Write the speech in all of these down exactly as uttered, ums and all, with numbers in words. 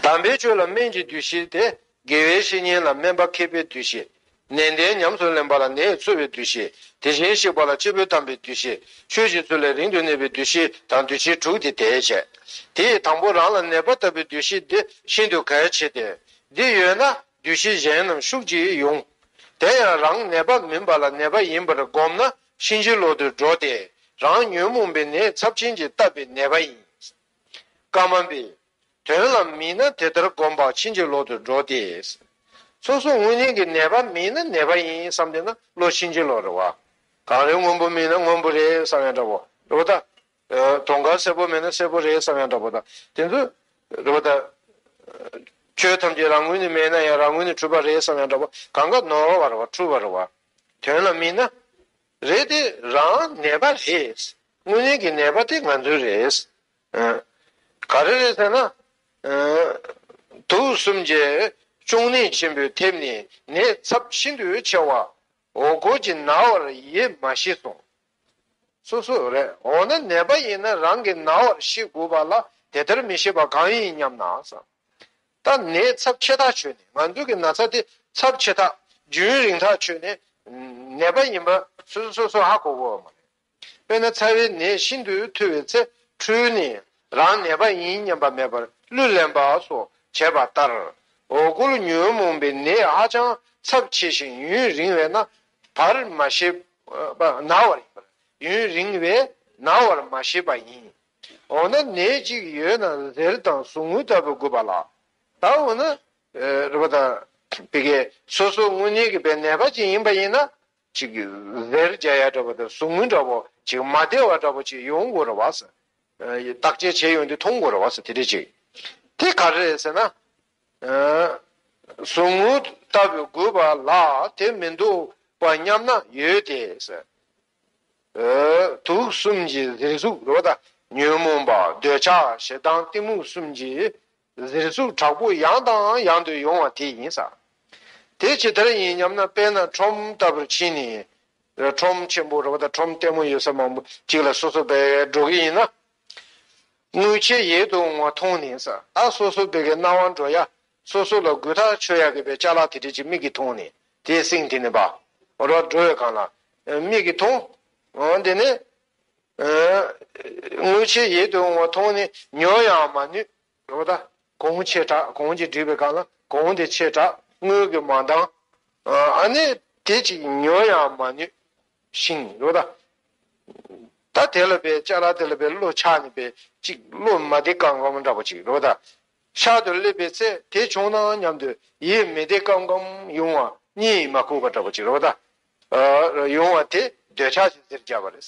དམ་པའི་ཆོས་ལ་སྨན་གྱི་འདུ་ཤེས་ཏེ། དགེ་བའི་བཤེས་གཉེན་ལ་སྨན་པ་མཁས་པའི་འདུ་ཤེས། ནན་ཏན་ཉམས་སུ་ལེན་པ་ལ་ནད་འཚོ་བའི་འདུ་ཤེས། དེ་བཞིན་གཤེགས་པ་ལ་སྐྱེས་བུ་དམ་པའི་འདུ་ཤེས། ཆོས་ཀྱི་ཚུལ་ལས་རིང་དུ་གནས་པའི་འདུ་ཤེས་དང་འདུ་ཤེས་དྲུག་སྟེ་དེས་བྱས། དེས་དང་པོ་རང་ལ་ནད་པ་ལྟ་བུའི་འདུ་ཤེས་འདི་ཤིན་ཏུ་གལ་ཆེ་སྟེ། འདི་ཡོད་ན་འདུ་ཤེས་གཞན་རྣམས་ཤུགས་ཀྱིས་ཡོང་། དེ་ཡང་རང་ནད་པ་མིན་པ་ལ་ནད་པ་ཡིན་པར་བསྒོམས་ན་ཕྱིན་ཅི་ལོག་ཏུ་འགྲོ་སྟེ། རང་ཉོན་མོངས་པའི་ནད་ཚབས་ཆེན་གྱིས་བཏབ་པའི་ནད་པ་ཡིན། ཀ་མ་པས། དོན་ལ་མིན་ན་དེ་ལྟར་བསྒོམས་པ་ཕྱིན་ཅི་ལོག་ཏུ་འགྲོ་སྟེ། སོ་སོ་དངོས་གནས་ཀྱི་ནད་པ་མིན་ན་ནད་པ་ཡིན་བསམ་བསྡད་ན་བློ་ཕྱིན་ཅི་ལོག་རེད་བ། གངས་རི་སྔོན་པོ་མིན་ན་སྔོན་པོ་རེད་བསམ་ཡང་འདྲ་བོ་རེད་བ་ད། དུང་དཀར་སེར་པོ་མིན་ན་སེར་པོ་རེད་བསམ་ཡང་འདྲ་བོ་ད། དེ་ཚོ་རེད་བ་ད། ཆོས་ཐམས་ཅད་རང་ངོས་ནས་མེད་ན་ཡང་རང་ངོས་ནས་གྲུབ་པ་རེད་བསམ་ཡང་འདྲ་བོ་གང་ག་ནོར་བ་རེད་བ་འཁྲུལ་བ་རེད་བ། དོན་ལ་དམིགས་ན། རེད་དེ་རང་ནད་པ་རེད། དངོས་གནས་ཀྱི་ནད་པ་དེ་ང་ཚོ་རེད། ཨ། ག་རེ་རེད་ཟེར་ན། ཨ། དུག་གསུམ་གྱི་གཅོང་ནད་ཆེན་པོས་ཐེབས་ནས་ནད་ཚབས་ཤིན་ཏུ་ཆེ་བ། འོ་སྐོལ་གྱིས་ན་བར་ཡིད་མ་ཤེས་སོ། སོ་སོ་རེད། འོ་ན་ནད་པ་ཡིན་ན་རང་གིས་ན་བར་ཤེས་དགོས་པ་ལ་དེ་ལྟར་མི་ཤེས་པ་གང་ཡིན་སྙམ་ན་ཟེར། ད་ནད་ཚབས་ཆེ་ཐག་ཆོད་ནས་ང་ཚོ་གི་ན་ཚ་དེ་ཚབས་ཆེ་ཐག་རྒྱུན་རིང་ཐག་ཆོད་ནས་ནད་པ་ཡིན་པ་སོ་སོ་སོ་སོ་ཧ་གོ་གོ་བ་མ་རེད། དཔེར་ན་ཚ་བའི་ནད་ཤིན་ཏུ་ཐོལ་བའི་ཚེ་འཁྲུལ་ནས་རང་ནད་པ་ཡིན་སྙམ་པ་མེད་པར་གླུ་ལེན་པ་སོགས་བྱེད་པ་ལྟར། འོ་སྐོལ་ཉོན་མོངས་པའི་ནད་ཧ་ཅང་ཚབས་ཆེ་ཞིང་ཡུན་རིང་བས་ན་བར་མ་ཤེས་པ་ན་བར་ཡིན་པར། ཡུན་རིང་བས་ན་བར་མ་ཤེས་པ་ཡིན། འོ་ན་ནད་ཅིག་ཡོད་ན་གཟེར་དང་ཟུག་རྔུ་ལྟ་བུ་དགོས་པ་ལ། ད་འོ་ན། ཨེ། རེད་པ་ད། བི་གའི་སོ་སོ་དངོས་གནས་ཀྱི་བའི་ནད་པ་ཅིག་ཡིན་པ་ཡིན་ན། ཅིག་གཟེར་རྒྱག་ཡ་འདྲ་པོ་དང་ཟུག་རྔུ་འདྲ་པོ་ཅིག་མ་བདེ་བ་འདྲ་པོ་ཅིག་ཡོང་དགོས་རེད་བ་ཟེར། ཨེ། བརྟག་དཔྱད་བྱས་ཡོང་དུས་མཐོང་དགོས་རེད་བ་ཟེར་དེ་འདྲ་ཅིག་དེ་ག་རེ་རེད་ཟེར་ན། ཨེ། ཟུག་རྔུ་ལྟ་བུ་དགོས་པ་ལ་དེ་མི་འདུག་པ་སྙམ་ན་ཡོད་དེ་ཟེར། ཨེ། དུག་གསུམ་གྱི་གཟེར་ཟུག་རེད་པ་ད། ཉོན་མོངས་པ་འདོད་ཆགས་ཞེ་སྡང་གཏི་མུག་གསུམ་གྱི་གཟེར་ཟུག་དྲག་པོ་ཡང་དང་ཡང་དུ་ཡོང་བ་དེ་ཡིན་ས། དེ་ཇི་ལྟར་ཡིན་སྙམ་ན། དཔེར་ན་ཁྲོམ་ལྟ་བུར་ཕྱིན་ནས། ཁྲོམ་ཆེན་པོ་རེད་པ་ད། ཁྲོམ་ལྟད་མོ་ཡོད་ས་མང་པོ་ཅིག་ལ་སོ་སོ་བས་འགྲོ་གི་ཡིན་ན། དངུལ་ཆེ་ཡིད་དུ་འོང་བ་མཐོང་ནས་ས། ད་སོ་སོ་བས་ཀྱི་སྣང་བ་འགྲོ་ཡ། སོ་སོ་ལ་མགུ་ཐག་ཆོད་ཡ་གི་བའི་ཅ་ལག་དེ་འདྲ་ཅིག་མིག་གིས་མཐོང་ནས་དེ་སེང་དེ་ནས་པ། རོ་འགྲོ་བའི་སྒང་ལ། མིག་གིས་མཐོང་། འོ་དེ་ནས། དངུལ་ཆེ་ཡིད་དུ་འོང་བ་མཐོང་ནས་ཉོ་ཡང་མ་ནུས། རེད་པ་ད། གོང་ཆེ་དྲགས། གོང་ཅིག་བསྒྲིགས་པའི་སྒང་ལ་གོང་དེ་ཆེ་དྲགས། དངུལ་གྱིས་མ་འདང་། ཨ་ནི་དེ་ཅིག་ཉོ་ཡང་མ་ནུས་ཤིང་རེད་པ་ད། ད་དེ་ལ་བའི་ཅ་ལག་དེ་ལ་བའི་བློ་ཆགས་ནས་བའི་ཅིག་བློ་མ་བདེ་སྐམ་སྐམ་འདྲ་པོ་ཅིག་རེད་པ་ད། ཤར་དུ་སླེབས་པའི་ཚེ་དེ་བྱུང་ན་སྙམ་དུ་ཡིད་མི་བདེ་སྐམ་སྐམ་ཡོང་བ་གཉིད་མ་ཁུག་པ་འདྲ་པོ་ཅིག་རེད་པ་ད། ཡོང་བ་དེ་འདོད་ཆགས་ཀྱི་གཟེར་བརྒྱབ་པ་རེད།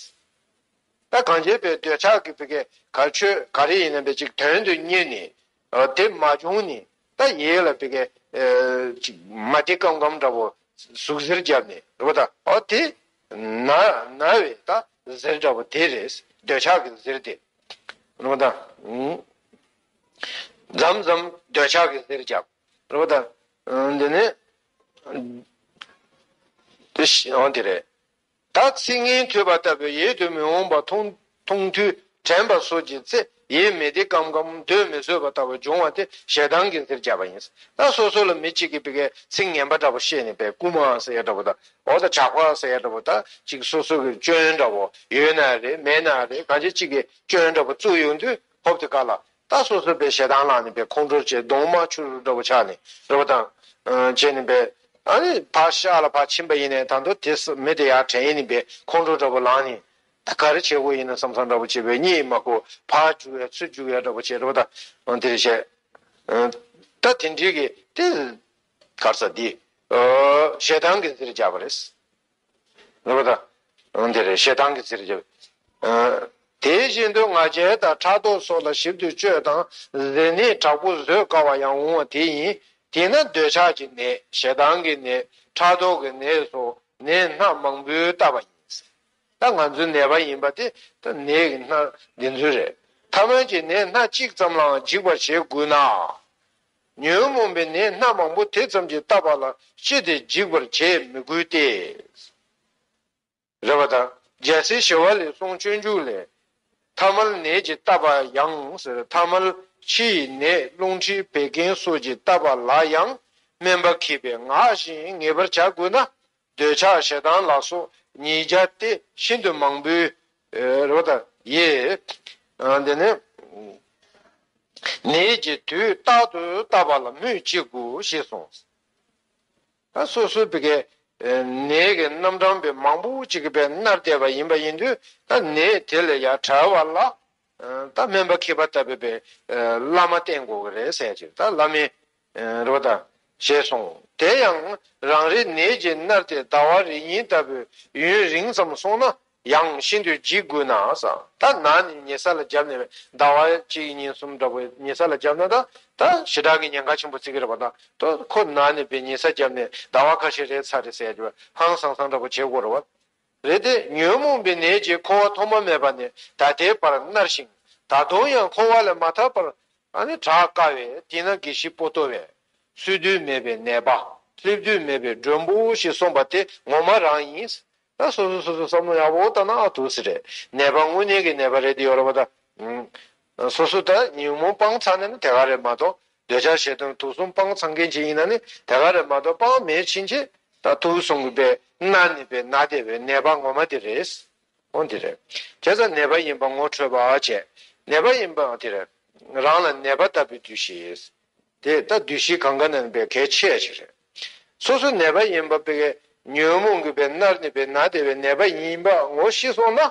ད་གང་བྱས་པའི་འདོད་ཆགས་ཀྱི་བི་གའི་ག་ཆོས་ག་རེ་ཡིན་ན་བའི་ཅིག་དོན་དུ་གཉེར་ནས། དེ་མ་བྱུང་ནས་ད་ཡིད་ལ་བི་གའི་ཅིག་མ་བདེ་སྐམ་སྐམ་འདྲ་པོ་ཟུག་གཟེར་བརྒྱབ་ནས་རེད་པ་ད། འོ་དེ་ན་ན་བའི་ད་གཟེར་འདྲ་པོ་དེ་རེད། འདོད་ཆགས་ཀྱི་གཟེར་དེ་རེད་པ་ད། མཚམས་མཚམས་འདོད་ཆགས་ཀྱི་གཟེར་བརྒྱབ་རེད་པ་ད། འདི་ནི་འོ་དེ་རེད། ད་ཚིག་ངན་ཐོས་པ་ལྟ་བུའི་ཡིད་དུ་མི་འོང་བ་མཐོང་མཐོང་དུས་དྲན་པ་སོགས་ཀྱི་ཚེ་ཡིད་མི་བདེ་སྐམ་སྐམ་སྡོད་མི་བཟོད་པ་ལྟ་བུ་འབྱུང་བ་དེ་ཞེ་སྡང་གི་གཟེར་བརྒྱབ་པ་ཡིན། ད་སོ་སོ་ལ་མི་གཅིག་གིས་བི་གའི་ཚིག་ངན་པ་འདྲ་པོ་བཤད་ནས་བའི་རྐུ་མ་ཟེར་ཡ་འདྲ་པོ་ད། འོ་ད་ཇག་པ་ཟེར་ཡ་འདྲ་པོ་ད་ཅིག་སོ་སོ་གི་སྐྱོན་འདྲ་པོ་ཡོད་ན་རེད་མེད་ན་རེད། གང་ཅི་གཅིག་གིས་སྐྱོན་འདྲ་པོ་བཙུགས་ཡོང་དུས་ཧོབ་དེ་ག་ལ། ད་སོ་སོ་བའི་ཞེ་སྡང་ལངས་ནས་བའི་ཁོང་ཁྲོ་བྱས་གདོང་དམར་ཕྱུར་འདྲ་པོ་ཆགས་ནས་རེད་པ་དང་། བྱས་ནས་བའི་ཨ་ནི་ཕར་ཤག་ལ་ཕར་ཕྱིན་པ་ཡིན་ནའི་ད་དུང་དེ་མི་དེ་ཡར་དྲན་ཡིན་ནི་བའི་ཁོང་ཁྲོ་འདྲ་པོ་ལངས་ནས་ད་ག་རེ་བྱེད་དགོས་ཡིན་ན་བསམ་བསམ་འདྲ་པོ་བྱས་པའི་གཉིད་མ་ཁུག་ཕར་རྒྱུག་ཡ་ཚུར་རྒྱུག་ཡ་འདྲ་པོ་བྱས་རེད་པ་དང་དེ་རེད་བྱས། ད་དེ་འདྲའི་གི་དེ་གར་ས་འདི་ཞེ་སྡང་གི་གཟེར་བརྒྱབ་པ་རེད། རེད་པ་དང་། འོ་དེ་རེད། ཞེ་སྡང་གི་གཟེར་རྒྱབ། ཨ། དེ་བཞིན་དུ་ང་རྒྱལ་དང་ཕྲག་དོག་སོགས་ལ་ཞིབ་ཏུ་དཔྱོད་དང་གཟེར་ནད་དྲག་པོ་བཟོད་དཀའ་བ་ཡང་འོང་བ་དེ་ཡིན། དེས་ན་འདོད་ཆགས་ཀྱི་ནད། ཞེ་སྡང་གི་ནད། ཕྲག་དོག་གི་ནད་སོགས་ནད་སྣ་མང་པོས་བཏབ་པ་ཡིན། ད་ང་ཚོའི་ནད་པ་ཡིན་པ་དེ་ད་ནད་ཀྱི་སྣ་འདི་ཚོ་རེད། ཐ་མལ་གྱི་ནད་སྣ་གཅིག་ཙམ་ལའང་འཇིགས་པར་བྱེད་དགོས་ན། ཉོན་མོངས་པའི་ནད་སྣ་མང་པོ་དེ་ཙམ་གྱིས་བཏབ་པ་ལ་ཅི་སྟེ་འཇིགས་པར་བྱེད་མི་དགོས་ཏེ། རེད་པ་དང་། རྒྱལ་སྲས་ཞི་བ་ལྷས་གསུངས་སྤྱོད་འཇུག་ལས། ཐ་མལ་ནད་ཀྱིས་བཏབ་པ་ཡང་ཟེར། ཐ་མལ་ ཕྱི་ཡི་ནད་རླུང་མཁྲིས་བད་ཀན་སོགས་ཀྱིས་བཏབ་པ་ལ་ཡང་སྨན་པ་མཁས་པས་ངག་བཞིན་ངེས་པར་བྱ་དགོས་ན། འདོད་ཆགས་ཞེ་སྡང་ལ་སོགས་ཉིས་བརྒྱ་སྟེ་ཤིན་ཏུ་མང་པོའི་རོ་དང་ཡེ། འདི་ནི་ནད་ཀྱི་དུས་རྟག་ཏུ་བཏབ་པ་ལ་སྨོས་ཅི་དགོས་ཞེས་གསུངས། ད་སོ་སོའི་བི་ཀའི་ནད་ཀྱི་རྣམ་གྲངས་པའི་མང་པོ་ཅིག་གིས་པའི་མནར་བསྡད་པ་ཡིན་པ་ཡིན་དུས། ད་ནད་དེ་ལས་ཡར་བྲལ་བ་ལ་ད་སྨན་པ་མཁས་པ་ལྟ་བུའི་པའི་བླ་མ་བསྟེན་དགོས་ཀྱི་རེད་ཟེར་གྱི། ད་བླ་མའི་རོ་དང་ཞེས་གསུངས། དེ་ཡང་རང་རེའི་ནད་ཀྱིས་མནར་ཏེ་ཟླ་བ་རེ་གཉིས་ལྟ་བུའི་ཡུན་རིང་ཙམ་སོང་ན། ཡང་ཤིན་ཏུ་འཇིགས་དགོས་ན་ཟེར། ད་ན་ནས་ཉལ་ས་ལ་བརྒྱབ་ནས་ཟླ་བ་གཅིག་གཉིས་གསུམ་འདྲ་པོ་ཉལ་ས་ལ་བརྒྱབ་ན། ད་ད་ཞེ་དྲག་གི་ཉེན་ཁ་ཆེན་པོ་བརྩི་གི་རེད་པ། ད་ད་ཁོ་ན་ནས་པའི་ཉལ་ས་བརྒྱབ་ནས་ཟླ་བ་ཁ་ཤས་རེད་ཚར་རེད་ཟེར་རྒྱུ་ཧང་སང་སང་འདྲ་པོ་བྱེད་དགོས་རེད་པ། རེད་དེ། ཉོན་མོངས་པའི་ནད་ཀྱིས་འཁོར་བ་ཐོག་མ་མེད་པ་ནས་ད་ལྟའི་བར་མནར་ཞིང་། ད་དུང་ཡང་འཁོར་བ་ལས་མ་ཐར་བར་ཨ་ནི་བྲག་དཀར་བའི་དེ་ན་དགེ་བཤེས་པོ་ཏོ་བས། གསོད་དུས་མེད་པའི་ནད་པ། སླེབས་དུས་མེད་པའི་མགྲོན་པོ་ཞེས་གསུངས་པ་དེ་ངོ་མ་རང་ཡིན། ད་སོ་སོ་སོ་སོ་བསམ་བློ་ཡག་པོ་བཏང་ན་ཨ་ཐུག་སྲིད་རེད། ནད་པ་དངོས་གནས་ཀྱི་ནད་པ་རེད་དེ་ཡོད་རེད་པ། ད་སོ་སོ་ད་ཉོན་མོངས་སྤངས་ཚར་ན་ནི་དེ་ག་རེད་མ་གཏོགས། འདོད་ཆགས་ཞེ་སྡང་དུག་གསུམ་སྤངས་ཚར་མཁན་ཅིག་ཡིན་ན་ནི་དེ་ག་རེད་མ་གཏོགས། སྤངས་མེད་ཕྱིན་ཆད་ད་དུག་གསུམ་གྱིས་པའི་མནར་ནས་པའི་ན་བསྡད་པའི་ནད་པ་ངོ་མ་དེ་རེད། འོ་དེ་རེད། བྱས་ཙང་ནད་པ་ཡིན་པ་ངོ་འཕྲོད་པ་བྱས། ནད་པ་ཡིན་པ་དེ་རེད། རང་ལ་ནད་པ་ལྟ་བུའི་འདུ་ཤེས། དེ་ད་འདུ་ཤེས་གང་ག་ནང་པའི་གལ་ཆེ་ཞིག་རེད། སོ་སོ་ནད་པ་ཡིན་པ་པའི་ཉོན་མོངས་ཀྱི་པའི་མནར་ནས་པའི་ན་བསྡད་པའི་ནད་པ་ཡིན་པ་ངོ་ཤེས་སོང་ན།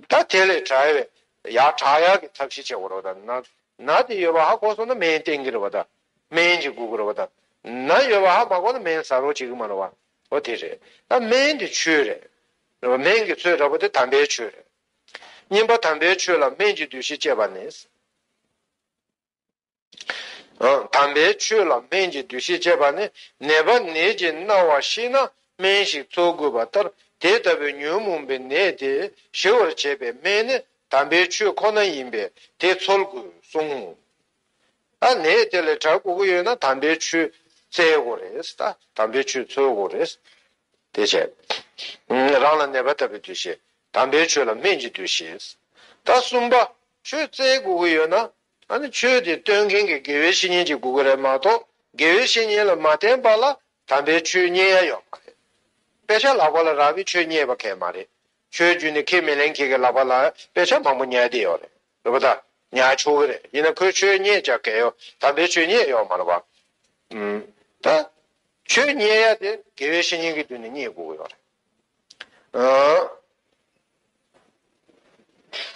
ད་དེ་ལས་དྲག་ཡ་ཡར་དྲག་ཡག་གི་ཐབས་ཤེས་བྱེད་དགོས་རེད་པ། ད་ན་ན་དེ་ཡོད་པ་ཧ་གོ་སོང་ན་སྨན་བསྟེན་གྱི་རེད་པ། ད་སྨན་གྱི་དགོས་ཀྱི་རེད་པ། ད་ན་ཡོད་པ་ཧ་མ་གོ་ན་སྨན་ཟ་རོགས་བྱེད་ཀྱི་མ་རེད་པ། འོ་དེ་རེད། ད་སྨན་དེ་ཆོས་རེད། རེད་པ། སྨན་གྱི་ཚོད་འདྲ་པོ་དེ་དམ་པའི་ཆོས་རེད། གཉིས་པ་དམ་པའི་ཆོས་ལ་སྨན་གྱི་འདུ་ཤེས་བསྐྱེད་པ་ནི། དམ་པའི་ཆོས་ལ་སྨན་གྱི་འདུ་ཤེས་བསྐྱེད་པ་ནི། ནད་པ་ནད་ཀྱིས་མནར་བ་ཤེས་ན་སྨན་ཞིག་འཚོལ་དགོས་པ་ལྟར། དེ་ལྟ་བུའི་ཉོན་མོངས་པའི་ནད་དེ་ཞི་བར་བྱེད་པའི་སྨན་ནི་དམ་པའི་ཆོས་ཁོ་ན་ཡིན་པས་དེ་འཚོལ་དགོས་གསུངས། ཨ་ནད་དེ་ལས་དྲག་དགོས་ཀྱི་ཡོད་ན་དམ་པའི་ཆོས་བཙལ་དགོས་རེད། ད་དམ་པའི་ཆོས་འཚོལ་དགོས་རེད། དེ་བྱས། རང་ལ་ནད་པ་ལྟ་བུའི་འདུ་ཤེས། དམ་པའི་ཆོས་ལ་སྨན་གྱི་འདུ་ཤེས། ད་གསུམ་པ། ཆོས་བཙལ་དགོས་ཀྱི་ཡོད་ན། ཨ་ནི་ཆོས་དེ་སྟོན་མཁན་གྱི་དགེ་བའི་བཤེས་གཉེན་ཅིག་དགོས་ཀྱི་རེད་མ་གཏོགས། དགེ་བའི་བཤེས་གཉེན་ལ་མ་བརྟེན་པ་ལ་དམ་པའི་ཆོས་རྙེད་ཡ་ཡོད་མ་རེད། དཔེ་ཆ་ལག་པ་ལ་རག་པའི་ཆོས་རྙེད་པ་གལ་མ་རེད། ཆོས་བརྒྱུད་ནས་ཁས་མི་ལེན་མཁན་གྱི་ལག་པ་ལ་དཔེ་ཆ་མང་པོ་ཉར་བསྡད་ཡོད་རེད། རེད་པ། ད་ཉར་ཆོག་གི་རེད། ཡིན་ན་ཁོས་ཆོས་རྙེད་བྱ་གལ་ཡོད། དམ་པའི་ཆོས་རྙེད་ཡོད་མ་རེད་པ། ཨུམ། ད་ཆོས་རྙེད་ཡ་དེ་དགེ་བའི་བཤེས་གཉེན་གྱི་མདུན་ནས་རྙེད་དགོས་ཀྱི་ཡོད་རེད།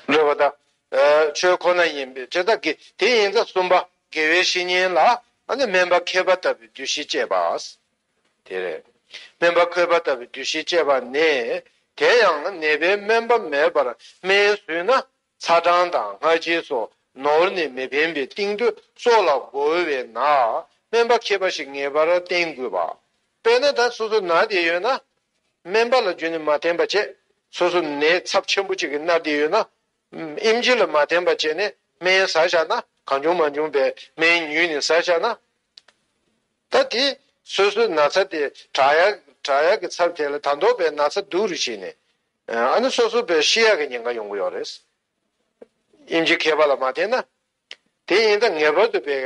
ཨ། རེད་པ། ད་ཨ་ཆོས་ཁོ་ན་ཡིན་པས་ཅི་ལྟར་དགེ། དེ་ཡིན་ཙང་གསུམ་པ་དགེ་བའི་བཤེས་གཉེན་ལ་ཨ་ནི་སྨན་པ་མཁས་པ་ལྟ་བུའི་འདུ་ཤེས་བསྐྱེད་པ། དེ་རེད། སྨན་པ་མཁས་པ་ལྟ་བུའི་འདུ་ཤེས་བསྐྱེད་པ་ནི། དེ་ཡང་ནད་པའི་སྨན་པ་མེད་པར་སྨན་ཟོས་ན། ཚ་གྲང་དང་སྔ་ཕྱི་སོགས་ནོར་ནི་མི་ཕན་པའི་སྟེང་དུ་སྲོག་ལ་རྒོལ་བས་ན། སྨན་པ་མཁས་པ་ཞིག་ངེས་པར་བསྟེན་དགོས་པ། དཔེར་ན་ད་སོ་སོ་ན་བསྡད་ཡོད་ན། སྨན་པ་ལ་རྒྱུན་ནས་མ་བསྟེན་པ་བྱས། སོ་སོ་ནད་ཚབས་ཆེན་པོ་ཅིག་གིས་མནར་བསྡད་ཡོད་ན། ཨེམ་ཆི་ལ་མ་བསྟེན་པ་བྱས་ནས་སྨན་ཟ་བཞག་ན། གང་བྱུང་མང་བྱུང་བའི་སྨན་ཉོས་ནས་ཟ་བཞག་ན། ད་དེ་སོ་སོའི་ན་ཚ་དེ་དྲག་ཡག་དྲག་ཡག་གི་ཚབ་དེ་ལ་ད་མདོ་བའི་ན་ཚ་སྡུག་རུ་བྱས་ནས། ཨ་ནི་སོ་སོ་བའི་ཤི་ཡག་གི་ཉེན་ཁ་ཡོང་གི་ཡོད་རེད། ཨེམ་ཆི་མཁས་པ་ལ་མ་བསྟེན་ན། དེ་ཡིན་ད་ངེས་པར་དུ་བའི་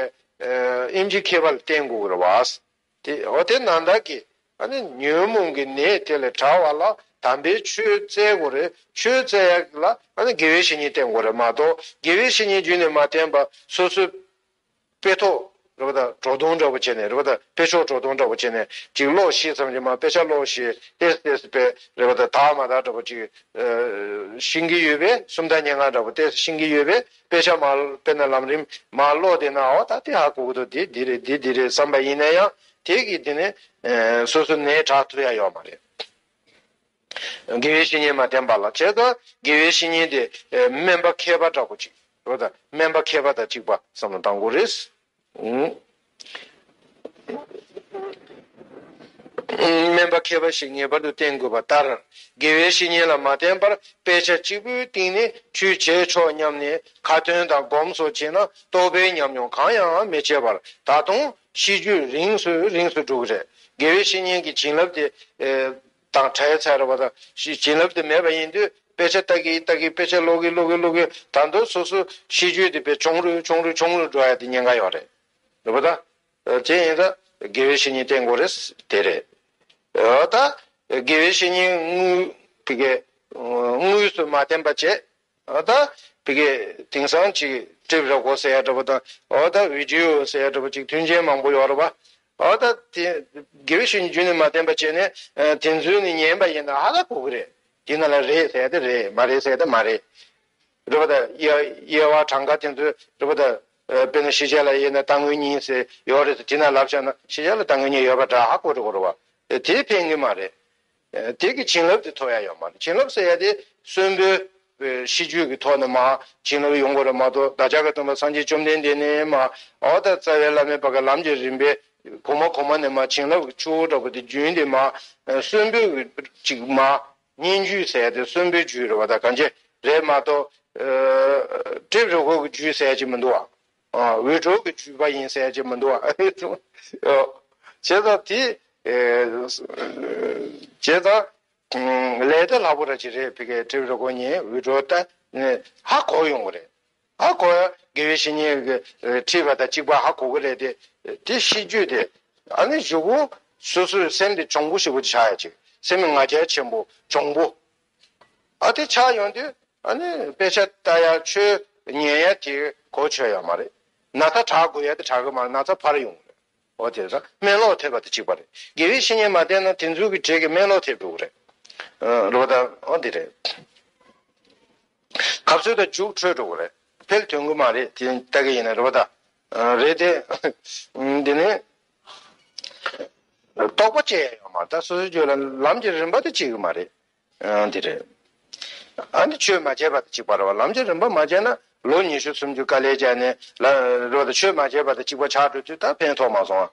ཨེམ་ཆི་མཁས་པ་ལ་བསྟེན་དགོས་ཀྱི་རེད་པ། དེ་འོ་དེ་ནང་ལྟར་གྱི་ཨ་ནི་ཉོན་མོངས་ཀྱི་ནད་དེ་ལས་དྲག་པ་ལ་དམ་པའི་ཆོས་བཙལ་དགོས་རེད། ཆོས་བཙལ་ཡག་ལ་ཨ་ནི་དགེ་བའི་བཤེས་གཉེན་བསྟེན་དགོས་རེད་མ་གཏོགས། དགེ་བའི་བཤེས་གཉེན་རྒྱུན་ནས་མ་བསྟེན་པ་སོ་སོའི་དཔེ་ཐོག་རེད་པ། ད་བྲོ་བརྡུང་འདྲ་པོ་བྱས་ནས་རེད་པ། ད་དཔེ་ཆོག་བྲོ་བརྡུང་འདྲ་པོ་བྱས་ནས་ཅིག་ཀློག་ཤེས་ཙམ་གྱིས་མ། དཔེ་ཆ་ཀློག་ཤེས་ཏེས་ཏེས་དཔེ་རེད་པ། ད་དག་མ་དག་འདྲ་པོ་ཅིག་ཤེས་ཀྱི་ཡོད་པས། སུམ་རྟགས་སྙན་ངག་འདྲ་པོ་ཏེས་ཤེས་ཀྱི་ཡོད་པས། དཔེ་ཆ་མ་དཔེར་ན་ལམ་རིམ་མ་ཀློག་དེ་ན། འོ་ད་དེ་ཧ་གོ་གི་འདུག་དེ་འདི་རེད། འདི་འདི་རེད་བསམ་པ་ཡིན་ན་ཡང་དེ་གིས་དེ་ནས་སོ་སོ་ནད་དྲག་ཐུབ་ཡ་ཡོད་མ་རེད། དགེ་བའི་བཤེས་གཉེན་མ་བསྟེན་པ་ལ། བྱས་ཙང་དགེ་བའི་བཤེས་གཉེན་དེ་སྨན་པ་མཁས་པ་འདྲ་པོ་ཅིག་རེད་པ། ད་སྨན་པ་མཁས་པ་དང་གཅིག་པ་བསམ་བློ་གཏང་དགོས་རེད། སྨན་པ་མཁས་པ་ཞིག་ངེས་པར་དུ་བསྟེན་དགོས་པ་ལྟར། དགེ་བའི་བཤེས་གཉེན་ལ་མ་བསྟེན་པར་དཔེ་ཆ་གཅིག་པུའི་སྟེང་ནས་ཆོས་བྱས་ཆོག་སྙམ་ནས་ཁ་ཏོན་དང་སྒོམ་སོགས་བྱས་ན་རྟོགས་པའི་ཉམས་མྱོང་གང་ཡང་མི་སྐྱེ་བར། ད་དུང་ཤེས་རྒྱུད་རིང་སུ་རིང་སུ་འགྲོ་གི་རེད། དགེ་བའི་བཤེས་གཉེན་གྱི་བྱིན་རླབས་དེ་དང་བྲལ་ཚར་བ་དང་། བྱིན་རླབས་དེ་མེད་པ་ཡིན་དུས། དཔེ་ཆ་ལྟ་གི་ལྟ་གི་དཔེ་ཆ་ཀློག་གི་ཀློག་གི་ཀློག་གི་ད་དུང་སོ་སོ་ཤེས་རྒྱུད་དེ་དཔེ་ཆུང་རུ་ཆུང་རུ་ཆུང་རུ་འགྲོ་ཡ་དེ་ཉེན་ཁ་ཡོད་རེད། རེད་པ་ད། དེ་ཡིན་ད་དགེ་བའི་བཤེས་གཉེན་བསྟེན་དགོས་རེད་དེ་རེད། ད་དགེ་བའི་བཤེས་གཉེན་དངོས་དེ་གས་དངོས་སུ་མ་བསྟེན་པ་བྱས། ཨ་ད་བི་གེ་དེང་སང་ཅིག་ཀྲིབ་ར་གོ་ཟེར་ཡ་འདྲ་པོ་དང་ཨ་ད་བི་ཌི་ཨོ་ཟེར་ཡ་འདྲ་པོ་ཅིག་མཐུན་རྐྱེན་མང་པོ་ཡོད་རེད་པ། ཨ་ད་དེ་དགེ་བའི་བཤེས་གཉེན་རྒྱུན་ནས་མ་བསྟེན་པ་བྱས་ནས་དེ་ཚོའི་ནི་ཉན་པ་ཡིན་ན་ཧ་ལས་གོ་གི་རེད། དེ་ན་ལ་རེད་ཟེར་ཡ་དེ་རེད་མ་རེད་ཟེར་ཡ་དེ་མ་རེད། རེད་པ་ད་དབྱེ་དབྱེ་བ་གྲངས་ཀ་དེ་ཚོ་རེད་པ་ད། དཔེར་ན་ཤེས་བྱ་ལ་དབྱེ་ན་རྟག་དངོས་གཉིས་ཟེར་ཡོད་རེད་ཟེར་དེ་ན་ལབ་བཞག་ན་ཤེས་བྱ་ལ་རྟག་དངོས་གཉིས་ཡོད་པ་འདྲ་ཧ་གོ་འགྲོ་གི་རེད་པ། དེ་ཕན་གི་མ་རེད། དེ་གི་བྱིན་རླབས་དེ་ཐོབ་ཡ་ཡོད་མ་རེད། བྱིན་རླབས་ཟེར་ཡ་དེ་གསོན་པོའི་ཤེས་རྒྱུད་ཀྱི་ཐོག་ནས་མ་བྱིན་རླབས་ཡོང་གི་རེད་མ་གཏོགས་བདག་ཅག་གི་སྟོན་པ་སངས་རྒྱས་བཅོམ་ལྡན་འདས་ནས་མ་ཨོ་ད་རྩ་བའི་བླ་མའི་བར་གྱི་ལམ་གྱི་རིམ་པའི་གོང་མ་གོང་མ་ནས་མ་བྱིན་རླབས་ཀྱི་ཆུ་བོ་འདྲ་པོ་དེ་རྒྱུན་དེ་མ་གསོན་པོའི་ཅིག་མ་སྙན་བརྒྱུད་ཟེར་ཡ་དེ་གསོན་པོའི་རྒྱུད་རེད་པ་ད་གང་ཅི་རེད་མ་གཏོགས་ཀྲིབ་རི་ཧོ་གི་རྒྱུད་ཟེར་ཡ་ཅིག་མི་འདུག་ཨ། འུད་སྒྲོག་གི་བརྒྱུད་པ་ཡིན་ཟེར་གྱི་མི་འདུག་ཨ། བྱས་ཙང་དེ་བྱས་ཙང་ལས་ད་ལྷག་པོ་ར་ཅིག་རེད། བི་གེ་ཀྲིབ་རི་གོ་ཉིན་འུད་སྒྲོག་ད་ཧ་གོ་ཡོང་གི་རེད། ཧ་གོ་ཡ་དགེ་བའི་བཤེས་གཉེན་གྱི་ཁྲིད་པ་དང་གཅིག་པ་ཧ་གོ་གི་རེད་དེ། དེ་ཤེས་རྒྱུད་དེ་ཨ་ནི་གཞུག་གུ་སོ་སོའི་སེམས་དེ་གྱོང་པོ་ཞེ་པོ་ཆགས་ཡ་ཅིག་སེམས་ང་རྒྱལ་ཆེན་པོ་གྱོང་པོ། ཨ་དེ་ཆགས་ཡོང་དུས་ཨ་ནི་དཔེ་ཆ་ལྟ་ཡ་ཆོས་ཉན་ཡ་དེ་གོ་ཆོད་ཡ་མ་རེད། ན་ཚ་དྲག་དགོས་ཡ་དེ་དྲག་གི་མ་རེད། ན་ཚ་འཕར་ཡོང་གི་རེད། འོ་དེ་ཚོ་སྨན་ལོག་ཐེབས་པ་དང་གཅིག་པ་རེད། དགེ་བའི་བཤེས་གཉེན་མ་བསྟེན་ན་དེ་ཚོའི་གི་གྲས་ཀྱི་སྨན་ལོག་ཐེབས་འགྲོ་གི་རེད། རོ་ད་འོ་དེ་རེད། གབ་སོད་དང་རྒྱུགས་འཕྲོད་འགྲོ་གི་རེད། འཕེལ་ཐོན་གི་མ་རེད། དེ་ལྟ་གི་ཡིན་ན་རོ་ད། རེད་དེ། འདི་ནི། རྟོགས་པ་སྐྱེ་ཡ་ཡོད་མ་རེད། ད་སོ་སོའི་རྒྱུད་ལ་ལམ་གྱི་རིམ་པ་དེ་སྐྱེ་གི་མ་རེད། ཨ་འདི་རེད། ཨ་འདི་ཆོས་མ་བྱས་པ་དང་གཅིག་པ་རེད་བ། ལམ་གྱི་རིམ་པ་མ་བྱས་ན་ལོ་ཉི་ཤུ་སུམ་ཅུ་དཀའ་ལས་བརྒྱབ་ནས་ལ་རོ་ད་ཆོས་མ་བྱས་པ་དང་གཅིག་པ་ཆགས་འགྲོ་དུས་ད་ཕན་ཐོགས་མ་སོང་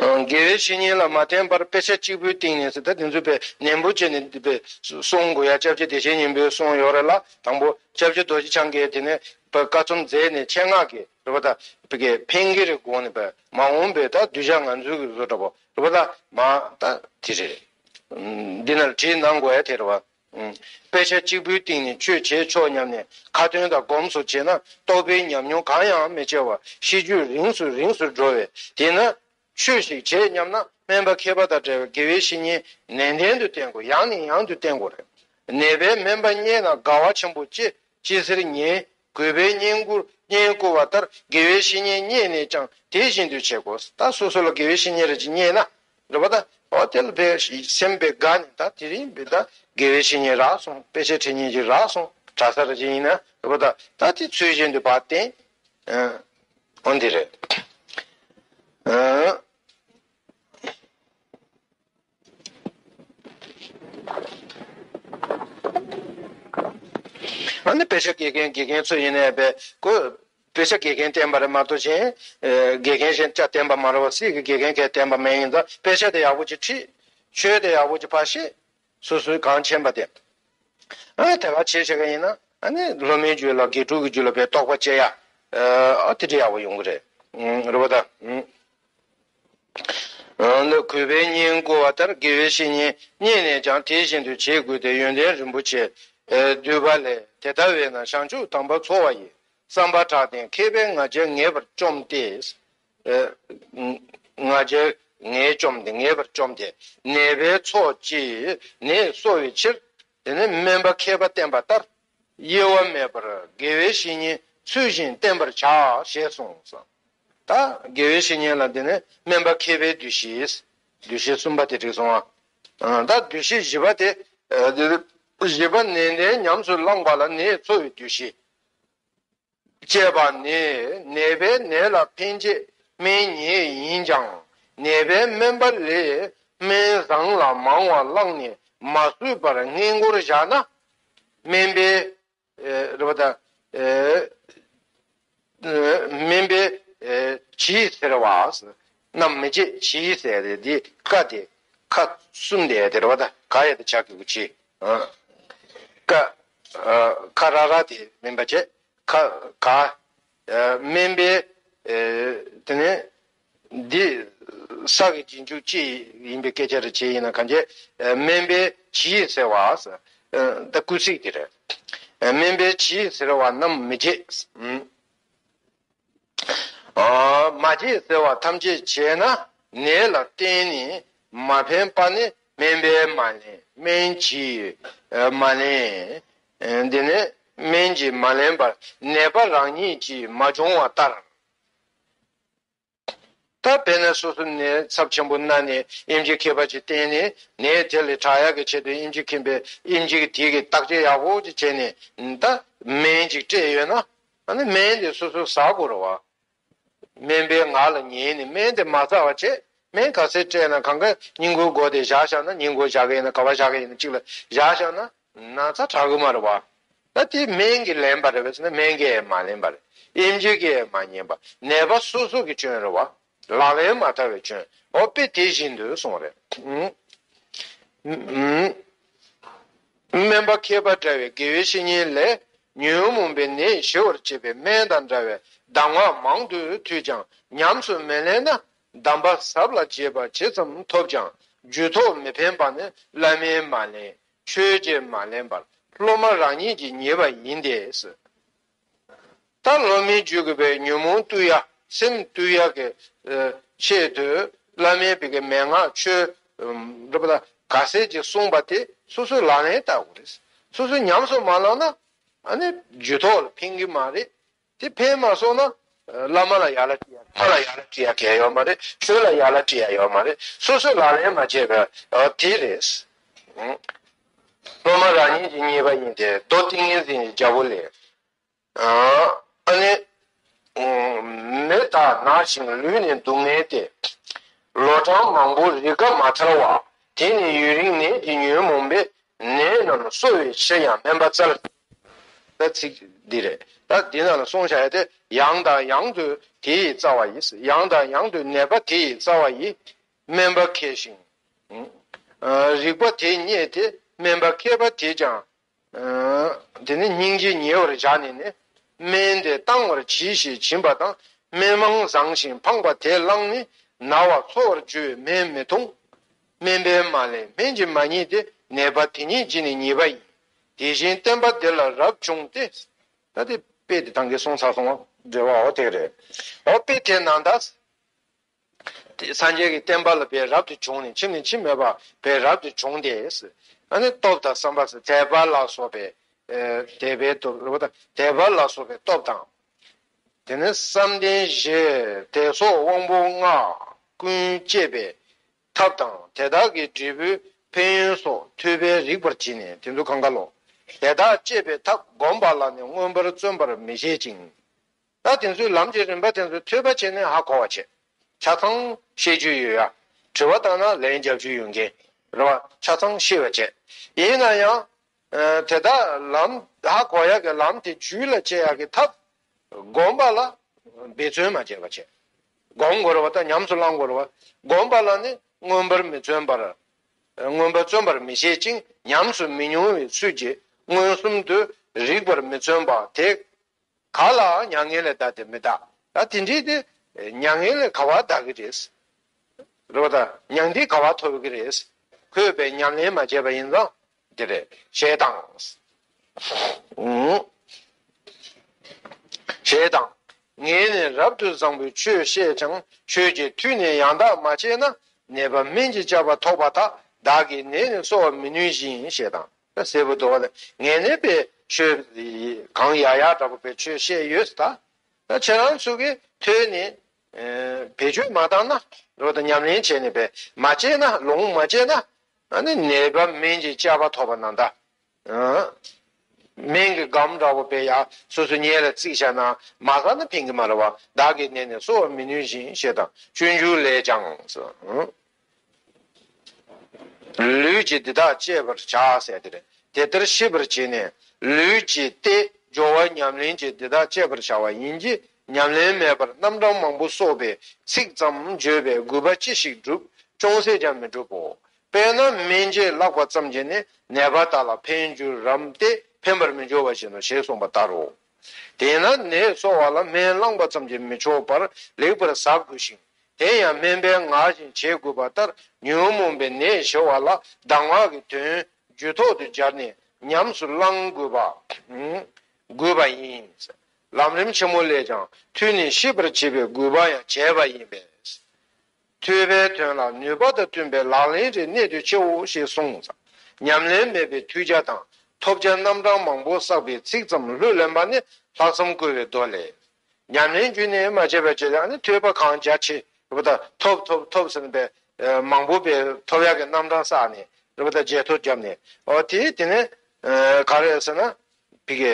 ཨ། དགེ་བའི་བཤེས་གཉེན་ལ་མ་བརྟེན་པར་དཔེ་ཆ་གཅིག་པུའི་སྟེང་ནས་ཟེར་ད་དེ་ཚོ་དཔེ་ནན་པོ་བྱས་ནས་དཔེ་གསུང་དགོས་ཡ་སྐྱབས་རྗེ་བདེ་ཆེན་སྙིང་པོའི་གསུང་ཡོད་རེད་ལ། དང་པོ་སྐྱབས་རྗེ་རྡོ་རྗེ་འཆང་གིས་དེ་ནས་དཔེ་བཀའ་རྩོམ་མཛད་ནས་ཆེད་མངགས་ཀྱིས་རེད་པ་ད་དཔེ་གི་ཕན་གི་རེད་དགོངས་ནས་དཔེ་མ་འོངས་པའི་ད་གདུལ་བྱ་ང་ཚོའི་གི་བཟོ་འདྲ་པོ་རེད་པ་ད་མ་ད་དེ་རེད། འདི་ན་བྲིས་གནང་དགོས་ཡ་དེ་རེད་པ། དཔེ་ཆ་གཅིག་པུའི་སྟེང་ནས་ཆོས་བྱེད་ཆོག་སྙམ་ནས་ཁ་ཏོན་དང་སྒོམ་སོགས་བྱས་ན་རྟོགས་པའི་ཉམས་མྱོང་གང་ཡང་མི་སྐྱེ་བར་ཤེས་རྒྱུད་རིང་སུ་རིང་སུ་འགྲོ་བས། དེས་ན་ཆོས་ཤིག་བྱེད་སྙམ་ན་སྨན་པ་མཁས་པ་དང་འབྲེལ་བའི་དགེ་བའི་བཤེས་གཉེན་ནན་ཏན་དུ་བསྟེན་དགོས། ཡང་ནས་ཡང་དུ་བསྟེན་དགོས་རེད། ནད་པའི་སྨན་པ་རྙེད་ན་དགའ་བ་ཆེན་པོ་སྐྱེ། ཅི་ཟེར་ཉན། གུས་པས་བསྙེན་བཀུར་བསྙེན་བཀུར་བ་ལྟར་དགེ་བའི་བཤེས་གཉེན་རྙེད་ནས་ཀྱང་དེ་བཞིན་དུ་བྱེད་དགོས། ད་སོ་སོ་ལ་དགེ་བའི་བཤེས་གཉེན་རེ་ཅིག་རྙེད་ན། རེད་པ་ད། འོ་དེ་ལ་དཔེ་སེམས་དཔེ་དགའ་ནས་ད་དེ་རིང་དཔེ་ད་དགེ་བའི་བཤེས་གཉེན་རག་སོང་། དཔེ་ཆ་ཁྲིད་མཁན་ཅིག་རག་སོང་། གྲྭ་ས་རེ་ཅིག་ཡིན་ན་རེད་པ་ད། ད་དེ་ཚུལ་བཞིན་དུ་ཕར་བསྟེན། ཨ། འོ་འདི་རེད། ཨ། ཨ་ནི་དཔེ་ཆ་དགེ་རྒན་དགེ་རྒན་ཚོ་ཡིན་ནའི་དཔེ་ཁོ། དཔེ་ཆ་དགེ་རྒན་བསྟེན་པ་རེད་མ་གཏོགས་གཞན། ཨེ། དགེ་རྒན་གཞན་ཅག་བསྟེན་པ་མ་རེད་བ། སྲིད་ཀྱི་དགེ་རྒན་གས་བསྟེན་པ་མེད་ཡིན་ཙང་དཔེ་ཆ་དེ་ཡག་པོ་ཅིག་ཁྲིད། ཆོས་དེ་ཡག་པོ་ཅིག་ཕར་ཤེས། སོ་སོའི་གང་མཁྱེན་པ་དེ། ཨ་ནི་དེ་ག་བྱེད་བྱེད་ཀ་ཡིན་ན་ཨ་ནི་སློབ་མའི་རྒྱུད་ལ་དགེ་ཕྲུག་གི་རྒྱུད་ལ་དཔེ་རྟོགས་པ་སྐྱེ་ཡ། ཨ་དེ་འདྲ་ཡག་པོ་ཡོང་གི་རེད། ཨུམ། རེད་པ་ད། ཨུམ། ཨ་ནི་གུས་པས་བསྙེན་བཀུར་བ་ལྟར་དགེ་བའི་བཤེས་གཉེན་རྙེད་ནས་ཀྱང་དེ་བཞིན་དུ་བྱེད་དགོས་ཏེ། ཡོན་ཏན་རིན་པོ་ཆེ་བསྡུས་པ་ལས། དེ་ལྟ་བས་ན་བྱང་ཆུབ་དམ་པ་འཚོ་བ་ཡི། བསམ་པ་དྲག་ལྡན་མཁས་པས་ང་རྒྱལ་ངེས་པར་བཅོམ་སྟེ། ཨེ། ང་རྒྱལ་ངེས་བཅོམ་སྟེ་ངེས་པར་བཅོམ་སྟེ། ནད་པའི་ཚོགས་ཀྱིས་ནད་གསོ་བའི་ཕྱིར། དེ་ནས་སྨན་པ་མཁས་པ་བསྟེན་པ་ལྟར། གཡེལ་བ་མེད་པར་དགེ་བའི་བཤེས་གཉེན་ཚུལ་བཞིན་བསྟེན་པར་བྱ་ཞེས་གསུངས་སོ། ད་དགེ་བའི་བཤེས་གཉེན་ལ་དེ་ནས་སྨན་པ་མཁས་པའི་འདུ་ཤེས། འདུ་ཤེས་གསུམ་པ་དེ་འགྲིག་སོང་ཨ། ད་འདུ་ཤེས་བཞི་པ་དེ། བཞི་པ་ནན་ཏན་ཉམས་སུ་བླངས་པ་ལ་ནད་འཚོ་བའི་འདུ་ཤེས། ཅེས་པ་ནི་ནད་པའི་ནད་ལ་ཕན་བྱེད་སྨན་ཉིད་ཡིན་ཀྱང་། ནད་པའི་སྨན་པ་ལས་སྨན་བཟང་ལ་མང་བ་བླངས་ནས་མ་བཟོད་པར་སྔས་མགོར་བཞག་ན། སྨན་པས། ཨེ། རེད་པ་ད། ཨེ། སྨན་པས། ཨེ། གྱིས་ཟེར་བ། རྣམ་མི་བྱེད་གྱིས་ཟེར་ཏེ་འདི་ཀ་དེ་ཁ་གསུམ་དེ་དེ་རེད་པ་ད། ག་ཡ་དེ་ཆགས་ཀྱི་གུ་གྱིས། ཨ། ཀ། ཨ། ཁ་ར་ར་དེ་མིན་པ་བྱས། ཁ། ག། ཨ། སྨན་པས། ཨེ། དེ་ནས། འདི་ས་གི་རྗེས་འཇུག་ཅི་ཡིན་པའི་སྐད་ཆ་རེ་བྱས་ཡིན་ན་གང་བྱས། སྨན་པའི་བྱིས་ཟེར་བ། ད་སྐུལ་ཚིག་དེ་རེད། སྨན་པའི་བྱིས་ཟེར་བ་རྣམས་མི་བྱེད། མ་བྱེད་ཟེར་བ་ཐམས་ཅད་བྱས་ན་ནད་ལ་བརྟེན་ནས་མ་ཕན་པ་ནི་སྨན་པས་མ་ལེན། སྨན་གྱིས་མ་ལེན། འདི་ནི་སྨན་གྱིས་མ་ལེན་པར་ནད་པ་རང་ཉིད་ཀྱིས་མ་བྱུང་བ་ལྟར། ད་དཔེར་ན་སོ་སོ་ནད་ཚབས་ཆེན་པོ་ན་ནས་ཨེམ་ཆི་མཁས་པ་ཅིག་བསྟེན་ནས་ནད་དེ་ལས་དྲག་ཡག་གི་ཆེད་དུ་ཨེམ་ཆི་མཁས་པས་ཨེམ་ཆི་གི་དེ་གི་བརྟག་དཔྱད་ཡག་པོ་ཅིག་བྱས་ནས་ད་སྨན་ཅིག་སྤྲད་ཡོད་ན། ཨ་ནི་སྨན་དེ་སོ་སོ་ཟ་དགོས་རེད་བ། སྨན་པའི་ངག་ལ་ཉན་ནས་སྨན་དེ་མ་ཟ་བ་བྱས། སྨན་ག་ཚད་སྤྲད་ན་གང་ག་སྙིང་ཁུར་དགོས་ཏེ་བཞག་བཞག་ན་སྙིང་ཁུར་བཞག་གི་ཡིན་ན་ག་པར་བཞག་གི་ཡིན་ན་གཅིག་ལ་བཞག་བཞག་ན་ན་ཚ་དྲག་གི་མ་རེད་བ། ད་དེ་སྨན་གྱིས་ལེན་པ་རེད་པས་ཟེར་ན་སྨན་གྱིས་མ་ལེན་པ་རེད། ཨེམ་ཆི་གིས་མ་ཉན་པ། ནད་པ་སོ་སོ་གི་སྐྱོན་རེད་བ། ལག་ལེན་མ་ཐར་བའི་སྐྱོན། འོ་དཔེ་དེ་བཞིན་དུ་གསུངས་རེད། སྨན་པ་མཁས་པ་འདྲ་བའི་དགེ་བའི་བཤེས་གཉེན་ལས་ཉོན་མོངས་པའི་ནད་ཞི་བར་བྱེད་པའི་སྨན་དང་འདྲ་བའི་གདམས་ངག་མང་དུ་ཐོས་ཀྱང་ཉམས་སུ་མི་ལེན་ན། གདམས་པ་ཟབ་ལ་རྒྱས་པ་ཇི་ཙམ་ཐོབ་ཀྱང་རྒྱུད་ཐོག་མི་ཕན་པ་ནི་བླ་མས་མ་ལེན། ཆོས་ཀྱིས་མ་ལེན་པར་སློབ་མ་རང་ཉིད་ཀྱིས་ཉེས་པ་ཡིན་ཏེ། ད་སློབ་མའི་རྒྱུད་དགོས་པའི་ཉོན་མོངས་བཏུལ་ཡ། སེམས་བཏུལ་ཡ་གི་ཆེད་དུ་བླ་མའི་བི་གའི་མན་ངག་ཆོས་རེད་པ། ད་ག་ཚད་ཅིག་གསུངས་པ་དེ་སོ་སོའི་ལག་ལེན་བསྟར་དགོས་རེད། སོ་སོས་ཉམས་སུ་མ་བླངས་ན་ཨ་ནི་རྒྱུད་ཐོག་ལ་ཕན་གྱི་མ་རེད། དེ་ཕན་མ་སོང་ན་བླ་མ་ལ་ཡ་ལ་སྤྲད་ཡ། ལྷ་ལ་ཡ་ལ་སྤྲད་ཡ་གལ་ཡོད་མ་རེད། ཆོས་ལ་ཡ་ལ་སྤྲད་ཡ་ཡོད་མ་རེད། སོ་སོས་ལག་ལེན་མ་བྱས་པའི་དེ་རེད། སློབ་མ་རང་ཉིད་ཀྱི་ཉེས་པ་ཡིན་ཏེ། མདོ་ཏིང་ངེ་འཛིན་གྱི་རྒྱལ་པོ་ལས། ཨ་ནི། མི་དག་ན་ཞིང་ལུས་ནི་སྡུག་བསྔལ་ཏེ། ལོ་གྲངས་མང་པོ་རིགས་པ་མ་ཐར་བ། དེ་ནི་ཡུན་རིང་ནད་ཀྱི་ཉོན་མོངས་པས། ནད་རྣམས་གསོ་བའི་ཕྱིར་ཡང་སྨན་པ་བཙལ། ད་ཚིག་འདི་རེད། ད་འདི་ནང་ལ་གསུངས་བཞག་ཡ་དེ། ཡང་དང་ཡང་དུ་དེ་ཡི་རྩ་བ་ཡི། ཡང་དང་ཡང་དུ་ནད་པ་དེ་ཡི་རྩ་བ་ཡི། སྨན་པ་མཁས་ཤིང་། རིག་པ་དེ་རྙེད་དེ་སྨན་པ་མཁས་པ་དེས་ཀྱང་། དེ་ནི་སྙིང་རྗེ་ཉེ་བར་བཞག་ནས་ནི། སྨན་དེ་བཏང་བར་གྱིས་ཞེས་བྱིན་པ་དང་། སྨན་མང་བཟང་ཞིང་ཕངས་པ་དེ་བླངས་ནས་ན་བ་འཚོ་བར་འགྱུར་བས་སྨན་མི་འཐུང་། སྨན་པས་མ་ལེན། སྨན་གྱིས་མ་མཉེས་ཏེ། ནད་པ་དེ་ཉིད་ཀྱིས་ནི་ཉེས་པ་ཡིན། དེ་བཞིན་བསྟན་པ་འདི་ལ་རབ་བྱུང་སྟེ། ད་དེ་དཔེ་དེ་ཐང་གིས་གསུངས་ཚར་སོང་བ་འདྲ་བ། འོ་དེ་རེད། འོ་དཔེ་དེ་ནང་ད། དེ་སངས་རྒྱས་ཀྱི་བསྟན་པ་ལ་བས་རབ་ཏུ་བྱུང་ནས་ཕྱིན་ནས་ཕྱིན་མེད་པ་བས་རབ་ཏུ་བྱུང་སྟེ། ཨ་ནི་སྟོབས་དང་བསམ་པ་ཟེར། དད་པ་ལ་སོགས་པའི་དད་པའི་སྟོབས་རེད་པ། དད་པ་ལ་སོགས་པའི་སྟོབས་དང་། དེ་ནས་བསམ་གཏན་བཞི། དད་སོགས་དབང་པོ་ལྔ་ཀུན་སྐྱེད་པའི་ཐབས་དང་། དེ་དག་གི་འབྲས་བུའི་ཕན་ཡོན་སོགས་ཐོས་པས་རིག་པར་བྱས་ནས། དེ་ཚོ་གང་ག་ལོ། དེ་དག་སྐྱེད་པའི་ཐབས་བསྒོམ་པ་ལ་ནི་མངོན་པར་བརྩོན་པར་མི་བྱེད་ཅིང་། ད་དེ་ཚོའི་ལམ་གྱི་རིམ་པ་དེ་ཚོ་ཐོས་པ་བྱས་ནས་ཧ་གོ་བ་བྱེད། ཆ་ཚང་ཤེས་རྒྱུ་ཡོད་ཡ། དྲི་བ་བཏང་ན་ལན་རྒྱབ་རྒྱུ་ཡོད་མཁན་རེད་བ། ཆ་ཚང་ཤེས་པ་བྱེད། ཡིན་ན་ཡང་། དེ་དག་ལམ་ཧ་གོ་ཡ་གི་ལམ་དེ་རྒྱུད་ལ་སྐྱེ་ཡ་གི་ཐབས། སྒོམ་པ་ལ་འབད་བརྩོན་མ་བྱས་པ་བྱེད། སྒོམ་དགོས་རེད་བ། ད་ཉམས་སུ་བླང་དགོས་རེད་བ། སྒོམ་པ་ལ་ནི་མངོན་པར་མི་བརྩོན་པར། མངོན་པར་བརྩོན་པར་མི་བྱེད་ཅིང་ཉམས་སུ་མི་མྱོང་བའི་ཚུལ་གྱིས་མངོན་སུམ་དུ་རིག་པར་མི་བརྩོན་པ་དེ། ག་ལའང་མྱ་ངན་ལས་འདའ་སྟེ་མི་འདའ། ད་དེ་འདྲའི་དེ་མྱ་ངན་ལས་ག་པར་འདའ་གི་རེད། རེད་བ། ད་མྱང་འདས་ག་པར་ཐོབ་ཀྱི་རེད། ཁོས་པའི་ཉམས་ལེན་མ་བྱས་པ་ཡིན་ཙང་དེ་རེད། ཞེས་དང་། ཞེས་དང་། ངས་ནི་རབ་ཏུ་བཟང་པོའི་ཆོས་བཤད་ཀྱང་། ཁྱོད་ཀྱིས་ཐོས་ནས་ཡང་དག་མ་བྱས་ན། ནད་པ་སྨན་གྱིས་བསྐྱབས་པ་ཐོབ་པ་དག། བདག་གིས་ནད་ནི་གསོ་བར་མི་ནུས་བཞིན། ཞེས་དང་། གསལ་པོ་འདུག་བ། ངས་ནི་པའི་ཆོས་གང་ཡག་ཡག་འདྲ་པོ་པའི་ཆོས་བཤད་ཡོད་ད། ད་ཁྱེད་རང་ཚོ་གིས་ཐོས་ནས་བེད་སྤྱོད་མ་བཏང་ན། རོ་དང་ཉམས་ལེན་བྱས་ནས་པའི་མ་བྱས་ན། ལོངས་མ་སྤྱད་ན། ཨ་ནི་ནད་པ་སྨན་གྱིས་བསྐྱབས་པ་ཐོབ་པ་ན་ད། སྨན་གྱི་སྒམ་འདྲ་པོ་པའི་ཡ་སོ་སོ་ཉལ་ལ་བརྩིགས་བཞག་ན་མ་ཟ་ན་ཕན་གྱི་མ་རེད་བ། བདག་གིས་ནད་ནི་གསོ་བར་མི་ནུས་བཞིན། ཞེས་དང་། སྤྱོད་འཇུག་ལས་ཀྱང་། ལུས་ཀྱིས་འདི་དག་སྤྱད་པར་བྱ་ཟེར་དེ་རེད། དེ་ལྟར་ཤེས་པར་བྱས་ནས་ལུས་ཀྱི་སྟེ་སྦྱོར་བ་ཉམས་ལེན་གྱིས་འདི་དག་སྤྱད་པར་བྱ་བ་ཡིན་གྱི། ཉམས་ལེན་མེད་པར་རྣམ་གྲངས་མང་པོ་གསོག་པའི་ཚིག་ཙམ་བརྗོད་པས་དགོས་པ་ཅི་ཞིག་འགྲུབ། ཅུང་ཟད་ཀྱང་མི་འགྲུབ་བོ། དཔེར་ན་སྨན་དཔྱད་བཀླགས་པ་ཙམ་གྱིས་ནི་ནད་པ་དག་ལ་ཕན་འགྱུར་རམ་སྟེ་ཕན་པར་མི་འགྱུར་བ་བཞིན་ནོ། ཞེས་གསུངས་པ་ལྟར་རོ། དེས་ན་ནད་གསོ་བ་ལ་སྨན་བླངས་པ་ཙམ་གྱིས་མི་ཆོག་པར་ལེགས་པར་ཟ་དགོས་ཤིང་ དེ་ཡང་སྨན་པས་ངག་བཞིན་བྱེད་དགོས་པ་ལྟར་ཉོན་མོངས་པའི་ནད་ཞི་བ་ལ་གདམས་ངག་གི་དོན་རྒྱུད་ཐོག་ཏུ་སྦྱར་ནས་ཉམས་སུ་བླང་དགོས་པ། དགོས་པ་ཡིན། ལམ་རིམ་ཆེན་མོ་ལས་ཀྱང་ཐོས་ནས་ཤེས་པར་བྱེད་པའི་དགོས་པ་ཡང་བྱས་པ་ཡིན་པས། ཐོས་པའི་དོན་ལ་ནུས་པ་དང་བསྟུན་པའི་ལག་ལེན་རེ་གནད་དུ་ཆེའོ་ཞེས་གསུངས། ཉམས་ལེན་མེད་པའི་ཐོས་བྱ་དང་ཐོབ་བྱ་རྣམ་གྲངས་མང་པོ་བསགས་པའི་ཚིག་ཙམ་ལྷུར་ལེན་པ་ནི་ལྷག་བསམ་བསྐུལ་བའི་མདོ་ལས། ཉམས་ལེན་རྒྱུན་ནས་མ་བྱས་པ་བྱས་ཀྱང་ནི་ཐོས་པ་གང་རྒྱ་ཆེ་རེད་པ་ད་ཐོབ་ཐོབ་ཐོབ་ཟེར་ནས་པའི་མང་པོ་པའི་ཐོབ་ཡག་གི་རྣམ་གྲངས་བསགས་ནས་རེད་པ་ད་རྗེས་ཐོབ་བརྒྱབ་ནས་ཨོ་དེ་དེ་ནས་ག་རེ་ཟེར་ན་ཕི་གེ་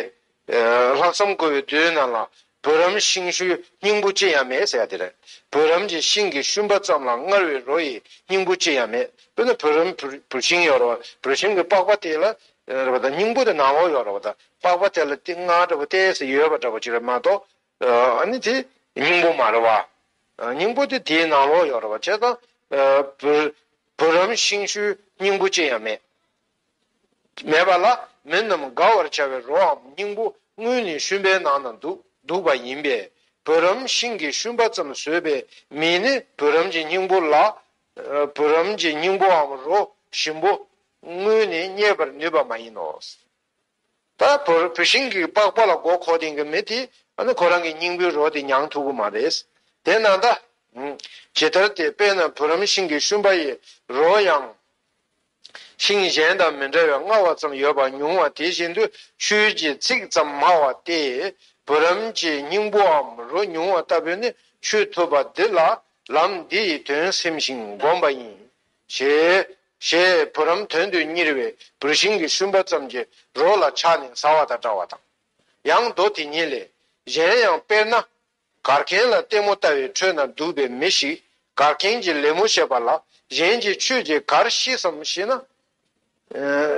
ལྷག་བསམ་བསྐུལ་བའི་མདོའི་ནང་ལ་བུ་རམ་ཤིང་ཤུལ་སྙིང་པོ་ཅི་ཡང་མེད་ཟེར་ཡ་དེ་རེད། བུ་རམ་གྱི་ཤིང་གི་ཤུན་པ་ཙམ་ལ་མངར་བའི་རོ་ཡི་སྙིང་པོ་ཅི་ཡང་མེད། དཔེར་ན་བུ་རམ་བུ་བུར་ཤིང་ཡོད་རེད་བ། བུར་ཤིང་གི་པགས་པ་དེ་ལ་རེད་བ་ད་སྙིང་པོ་དེ་ནང་ལོགས་ཡོད་རེད་བ་ད་པགས་པ་དེ་ལ་དེ་མངར་འདྲ་བོ་ཏོག་ཙམ་ཡོད་པ་འདྲ་བོ་ཅིག་རེད་མ་གཏོགས། ཨ་ནི་དེ་སྙིང་པོ་མ་རེད་བ། སྙིང་པོ་དེ་དེའི་ནང་ལོགས་ཡོད་རེད་བ། བྱས་ཙང་བུ་བུ་རམ་ཤིང་ཤུལ་སྙིང་པོ་ཅི་ཡང་མེད། མེད་པ་ལ་མི་རྣམས་དགའ་བར་བྱ་བའི་རོའམ་སྙིང་པོ་སྔོན་ནས་ཤུན་པའི་ནང་ན་འདུག་འདུག་པ་ཡིན་པས་བུ་རམ་ཤིང་གི་ཤུན་པ་ཙམ་ཟོས་པའི་མིས་ནི་བུ་རམ་གྱི་སྙིང་པོ་ལ་བུ་རམ་གྱི་སྙིང་པོའམ་རོ་ཞིམ་པོ་སྔོན་ནས་རྙེད་པར་ནུས་པ་མ་ཡིན་ནོ། ད་བུ་བུར་ཤིང་གི་པགས་པ་ལ་མགོ་འཁོར་བསྡད་མཁན་མི་དེ་ཨ་ནི་ཁོ་རང་གི་སྙིང་པོའི་རོ་དེ་མྱང་ཐུབ་ཀྱི་མ་རེད། དེས་ན་ད་ཇི་ལྟར་ཏེ་དཔེར་ན་བུ་རམ་ཤིང་གི་ཤུན་པ་ཡི་རོ་ཡང་ཤིང་གཞན་དང་མི་འདྲ་བའི་མངར་བ་ཙམ་ཡོད་པ་མྱོང་བ་དེ་བཞིན་དུ་ཆོས་ཀྱི་ཚིག་ཙམ་སྨྲ་བ་སྟེ་བུ་རམ་གྱི་སྙིང་པོའམ་རོ་མྱོང་བ་ལྟ་བུས་ནི་ཆོས་ཐོབ་པ་འདི་ལ་ལམ་འདི་ཡི་དོན་སེམས་ཤིང་བསྒོམ་པ་ཡིན། ཞེས་ཞེས་བུ་རམ་དོན་དུ་གཉེར་བའི་བུར་ཤིང་གི་ཤུན་པ་ཙམ་གྱི་རོ་ལ་ཆགས་ནས་ཟ་བ་དང་འདྲ་བ་དང་། ཡང་མདོ་དེ་ཉིད་ལས། གཞན་ཡང་དཔེར་ན། གར་མཁན་ལ་ལྟད་མོ་ལྟ་བའི་ཁྲོད་ན་འདུག་པའི་མི་ཞིག་གར་མཁན་གྱི་ལད་མོ་བྱེད་པ་ལ་གཞན་གྱིས་ཁྱོད་ཀྱིས་གར་ཤེས་སམ་ཞེ་ན།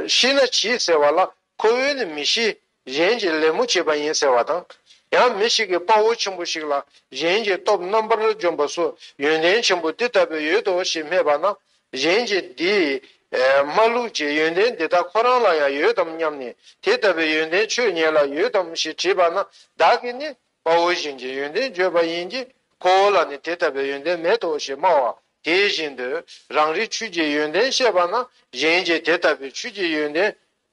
ཤེས་ན་བྱིས་ཟེར་བ་ལ་ཁོ་བོས་ནི་མི་ཤེས། གཞན་གྱིས་ལད་མོ་བྱེད་པ་ཡིན་ཟེར་བ་དང་། ཡང་མི་ཞིག་གིས་དཔའ་བོ་ཆེན་པོ་ཞིག་ལ་གཞན་གྱི་སྟོབས་རྣམ་པར་འཇོམས་པ་སོགས་ཡོན་ཏན་ཆེན་པོ་འདི་ལྟ་བུ་ཡོད་དོ་ཞེས་སྨྲས་པ་ན། གཞན་གྱིས་འདི་མ་ལུས་ཀྱི་ཡོན་ཏན་འདི་དག་ཁོ་རང་ལ་ཡང་ཡོད་དམ་སྙམ་ནས་དེ་ལྟ་བུའི་ཡོན་ཏན་ཁྱོད་ཉིད་ལ་ཡོད་དམ་ཞེས་དྲིས་པ་ན་བདག་གིས་ནི་དཔའ་བོ་གཞན་གྱི་ཡོན་ཏན་བརྗོད་པ་ཡིན་གྱི་ཁོ་བོ་ལ་ནི་དེ་ལྟ་བུའི་ཡོན་ཏན་མེད་དོ་ཞེས་སྨྲ་བ་དེ་བཞིན་དུ་རང་རིག་ཆོས་ཀྱི་ཡོན་ཏན་བཤད་པ་ན་གཞན་གྱིས་དེ་ལྟ་བུའི་ཆོས་ཀྱི་ཡོན་ཏན་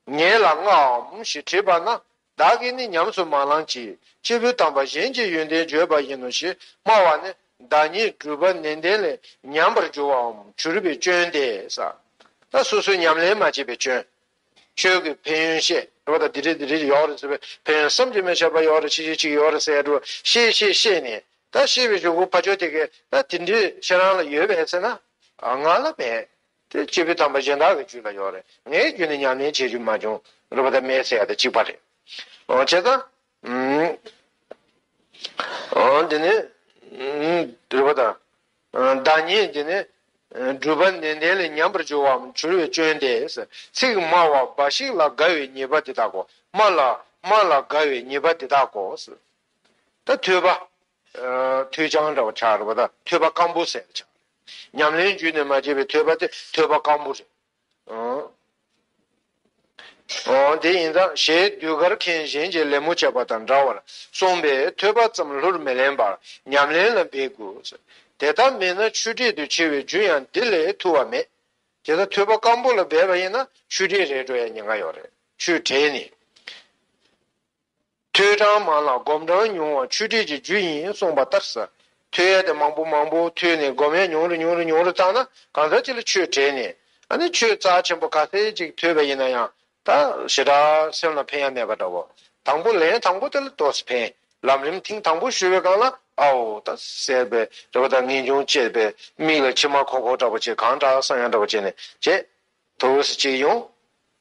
ངེད་ལ་མངའ་འམ་ཞེས་དྲིས་པ་ན། བདག་གིས་ནི་ཉམས་སུ་མ་བླངས་ཀྱི་སྐྱེས་བུ་དམ་པ་གཞན་གྱི་ཡོན་ཏན་བརྗོད་པ་ཡིན་ནོ་ཞེས་སྨྲ་བ་ནི་བདག་ཉིད་སྒྲུབ་པ་ནན་ཏན་ལས་ཉམས་པར་འགྱུར་བའམ་གྱུར་པའི་སྐྱོན་ཏེ་ས། ད་སོ་སོས་ཉམས་ལེན་མ་བྱས་པའི་སྐྱོན། ཆོས་ཀྱི་ཕན་ཡོན་བཤད་རེད་བ་ད་འདི་འདྲས་འདི་འདྲས་ཡོག་རེད་ཟེར་བའི་ཕན་ཡོན་བསམ་གྱིས་མི་ཁྱབ་པ་ཡོག་རེད་ཆེ་ཆེ་ཅིག་ཡོག་རེད་ཟེར་ཡ་འགྲོ་བཤད་བཤད་བཤད་ནས་ད་བཤད་པའི་གཞུག་གུ་ཕ་ཆོས་དེ་གས་ད་དེ་འདྲས་ཁྱེད་རང་ལ་ཡོད་པས་ཟེར་ན་ང་ལ་མེད། དེ་སྐྱེས་བུ་དམ་པ་གཞན་དག་གི་རྒྱུད་ལ་ཡོད་རེད། ངའི་རྒྱུད་ནས་ཉམས་ལེན་བྱེད་རྒྱུ་མ་བྱུང་རེད་པ་ད་མེད་ཟེར་ཡ་དེ་གཅིག་པ་རེད། འོ་བྱས་ཙང་། འོ་འདི་ནི་རེད་པ་ད། བདག་ཉིད་འདི་ནི་སྒྲུབ་པ་ནན་ཏན་ལས་ཉམས་པར་འགྱུར་བའམ་གྱུར་པའི་སྐྱོན་ཏེ། ཚིག་སྨྲ་བ་འབའ་ཞིག་ལ་དགའ་བའི་ཉེས་པ་འདི་དག་གོ། སྨྲ་ལ་སྨྲ་ལ་དགའ་བའི་ཉེས་པ་འདི་དག་གོ། ད་ཐོས་པ། ཐོས་བྱང་འདྲ་བ་ཆགས་རེད་པ་ད་ཐོས་པ་སྐམ་པོ་ཟེར་ཆགས་རེད། ཉམས་ལེན་རྒྱུད་ནས་མ་བྱས་པའི་ཐོས་པ་དེ་ཐོས་པ་སྐམ་པོ་རེད། འོ། འོ་དེ་ཡིན་ཙང་ཞེས་ཟློས་གར་མཁན་གཞན་གྱིས་ལད་མོ་བྱས་པ་དང་འདྲ་བར་གསུངས་པས་ཐོས་པ་ཙམ་ལྷུར་མི་ལེན་པར་ཉམས་ལེན་ལ་འབད་དགོས། དེ་ལྟ་མིན་ན་ཆོས་འབྲེལ་དུ་ཕྱེ་བའི་རྒྱུ་ཡང་འདི་ལས་ཐུ་བ་མེད། དེ་ལྟར་ཐོས་པ་སྐམ་པོ་ལ་འབད་པ་ཡིན་ན་ཆོས་འབྲེལ་རེད་འགྲོ་ཡ་ཉེན་ཁ་ཡོད་རེད། ཆོས་བྲལ་ནས། ཐོས་གྲངས་མང་ལ་སྒོམ་གྲངས་ཉུང་བ་ཆོས་འབྲེལ་གྱི་རྒྱུ་ཡིན་གསུངས་པ་ལྟར་ཟེར། ཐོས་ཡ་དེ་མང་པོ་མང་པོ་ཐོས་ནས་སྒོམ་ཡ་ཉུང་རུ་ཉུང་རུ་ཉུང་རུ་བཏང་ན་གང་ཟག་ཅིག་ལ་ཆོས་བྲལ་ནས་ཨ་ནི་ཆོས་རྩ་ཆེན་པོ་ག་ཚད་ཅིག་ཐོས་པ་ཡིན་ན་ཡང་ད་ཞེ་དྲག་སེམས་ལ་ཕན་ཡ་མེད་པ་འདྲ་བོ། དང་པོ་ལན་དང་པོ་དེ་ལ་ཏོག་ཙམ་ཕན། ལམ་རིམ་ཐེངས་དང་པོ་ཞུ་བའི་སྒང་ལ་ཨའོ་ད་ཟེར་བའི་རེ་བ་དང་ངེས་འབྱུང་སྐྱེས་པའི་མིག་ལ་མཆི་མ་ཁོག་ཁོག་འདྲ་བོ་བྱས་གང་དྲག་བསམ་ཡ་འདྲ་བོ་བྱས་ནས་བྱས། དུས་སུ་གཅིག་ཡོང་།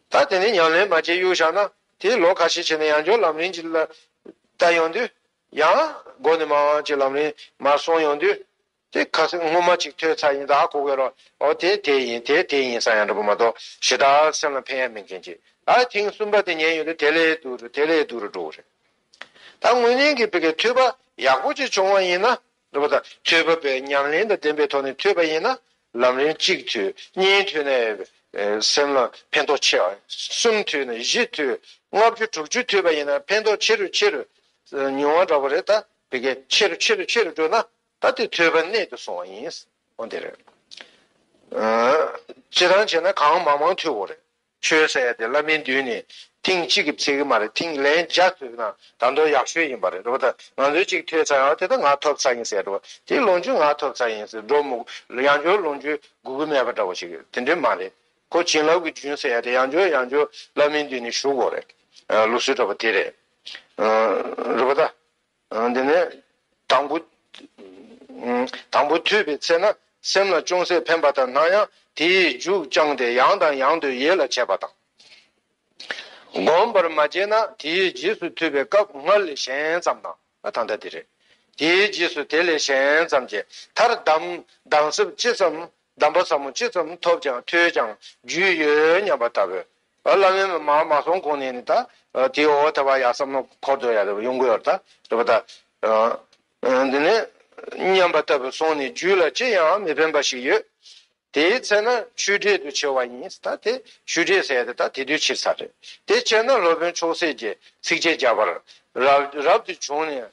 ད་དེ་ནས་ཉམས་ལེན་མ་བྱས་གཡུག་བཞག་ན་དེ་ལོ་ཁ་ཤས་བྱས་ནས་ཡང་བསྐྱར་ལམ་རིམ་གཅིག་ལ་ལྟ་ཡོང་དུས་ཡང་མགོ་ནས་མར་གཅིག་ལམ་རིམ་མར་སོང་ཡོང་དུས་དེ་ཁ་སང་སྔོན་མ་གཅིག་ཐོས་ཚར་ཡིན་ད་གོ་གི་རོ། ཨོ་དེ་དེ་ཡིན་དེ་དེ་ཡིན་བསམ་ཡང་འགྲོ་གི་མ་གཏོགས་ཞེ་དྲག་སེམས་ལ་ཕན་ཡ་མེད་མཁན་ཅིག་ད་ཐེངས་གསུམ་པ་དེ་ཉན་ཡོང་དུས་དེ་ལས་སྡུག་རུ་དེ་ལས་སྡུག་རུ་འགྲོ་གི་རེད། ད་དངོས་གནས་ཀྱི་བི་གའི་ཐོས་པ་ཡག་པོ་ཅིག་བྱུང་བ་ཡིན་ན། རེད་པ་ད་ཐོས་པ་པའི་ཉམས་ལེན་དང་ལྡན་པའི་ཐོག་ནས་ཐོས་པ་ཡིན་ན་ལམ་རིམ་གཅིག་ཐོས་གཉིས་ཐོས་ནས་སེམས་ལ་ཕན་ཐོགས་ཆེ་བ། གསུམ་ཐོས་ནས་བཞི་ཐོས་ལྔ་བཅུ་དྲུག་ཅུ་ཐོས་པ་ཡིན་ན་ཕན་ཐོགས་ཆེ་རུ་ཆེ་རུ་མྱོང་བ་འདྲ་པོ་རེད། ད་བི་གའི་ཆེ་རུ་ཆེ་རུ་ཆེ་རུ་འགྲོ་ན་ ད་དེ་ཐོས་པ་གནད་དུ་སོང་བ་ཡིན། འོ་དེ་རེད། ཨ། སྤྱིར་བཏང་བྱས་ན་གང་མང་མང་ཐོས་དགོས་རེད། ཆོས་ཟེར་ཡ་དེ་བླ་མའི་མདུན་ནས་ཐེངས་གཅིག་གིས་ཚར་གི་མ་རེད། ཐེངས་ལན་བརྒྱ་ཐོས་ན་ད་དུང་ཡག་ཤོས་ཡིན་པ་རེད། རེད་པ། ད་ང་ཚོས་གཅིག་ཐོས་ཚར་ཡང་དེ་ད་ང་ཐོབ་ཚར་ཡིན་ཟེར། རེད་པ། དེ་ལོངས་སྤྱོད་ང་ཐོབ་ཚར་ཡིན་ཟེར་འགྲོ་མི། ཡང་བསྐྱར་ལོངས་སྤྱོད་དགོས་ཀྱི་མེད་པ་འདྲ་བོ་ཞིག་དེ་འདྲ་མ་རེད། ཁོ་བྱིན་རླབས་ཀྱི་རྒྱུན་ཟེར་ཡ་དེ་ཡང་བསྐྱར་ཡང་བསྐྱར་བླ་མའི་མདུན་ནས་ཞུ་དགོས་རེད། ཨ། ལུགས་སྲོལ་འདྲ་པོ་དེ་རེད། ཨ། རེད་པ། ད། ཨ། འདི་ནས་དང་པོ། ཨ། དང་པོ་ཐོས་པའི་ཚེ་ན་སེམས་ལ་ཅུང་ཟད་ཕན་པ་དང་། ན་ཡང་དེའི་མཇུག་བཅངས་ཏེ་ཡང་དང་ཡང་དུ་ཡིད་ལ་བྱེད་པ་དང་། བསྒོམ་པར་མ་བྱས་ན་དེའི་རྗེས་སུ་ཐོས་པའི་སྐབས་སྔར་ལས་ཞན་ཙམ་དང་། ཨ། ད་ལྟ་དེ་རེད། དེའི་རྗེས་སུ་དེ་ལས་ཞན་ཙམ་གྱིས་མཐར་གདམས་གདམས་ཟབ་ཅི་ཙམ། གདམས་པ་ཟབ་མོ་ཅི་ཙམ་ཐོབ་ཀྱང་ཐོས་ཀྱང་རྒྱུས་ཡོད་སྙམ་པ་ལྟ་བུ། ཨ། བླ་མའི་མ་མ་སོང་གོང་ནས་ནི་ད། ཨ། དེའི་འོག་ཐེ་བ་ཡ་བསམ་བློ་འཁོར་དུ་ཡ་རེ་ཡོང་གི་ཡོད་རེད། ད་རེད་པ། ད། ཨ། ཨ། འདི་ནས་སྙམ་པ་ལྟ་བུ་སོང་ནས་རྒྱུད་ལ་ཅི་ཡང་མི་ཕན་པ་ཞིག་ཡོད། དེའི་ཚེ་ན་ཆོས་འབྲེལ་དུ་ཕྱེ་བ་ཡིན། ད་དེ་ཆོས་འབྲེལ་ཟེར་ཡ་དེ་ད་དེ་དུས་ཕྱིར་ཚར་རེད། དེ་ཕྱིར་ན་སློབ་དཔོན་མཆོག་སྲེད་ཀྱིས་ཚིགས་བཅད་བརྒྱ་པར། རབ་རབ་ཏུ་བྱུང་ནས་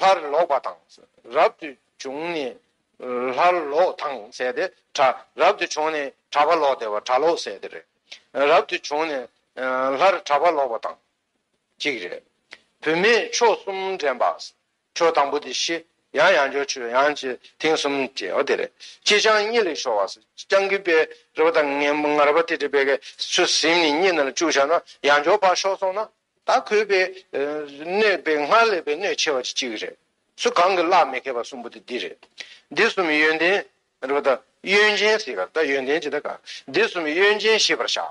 སླར་ལོག་པ་དང་། རབ་ཏུ་བྱུང་ནས་སླར་ལོག་དང་ཟེར་ཏེ། གྲགས། རབ་ཏུ་བྱུང་ནས་གྲགས་པ་ལོག་སྟེ་བ། གྲགས་ལོག་ཟེར་དེ་རེད། རབ་ཏུ་བྱུང་ནས་སླར་གྲགས་པ་ལོག་པ་དང་གཅིག་རེད། བུད་མེད་ཕྱོགས་གསུམ་འདྲེན་པ། ཕྱོགས་དང་པོ་དེ་ཤི། ཡང་ཡང་འཇོག་ཆོས་ཡང་ཅི་ཐེངས་གསུམ་བྱས། འོ་དེ་རེད། ཅི་སྤྱང་གཉིད་ལས་ཤོར་བ། སྤྱང་ཀི་པས་རེད་པ། ད་ངན་ངར་པ་དེ་འདྲ་པའི་གི་ཚུར་ཟིན་ནས་གཉིད་ནང་ལ་བཅུག་བཞག་ན། ཡང་འཇོག་ཕར་ཤོར་སོང་ན། ད་ཁོས་པའི་གནོད་པའི་སྔར་ལས་པའི་གནོད་ཆེ་བ་ཅིག་ཅིག་རེད། སུ་གང་གིས་གླགས་མི་ཁེལ་བ་གསུམ་པོ་དེ་འདི་རེད། འདི་གསུམ་ཡོན་ཏན་རེད་པ། ད་ཡོན་ཅན་ཟེར་ག་ད་ཡོན་ཏན་ཅི་ད་ག་འདི་གསུམ་ཡོན་ཅན་ཤེས་པར་བྱ།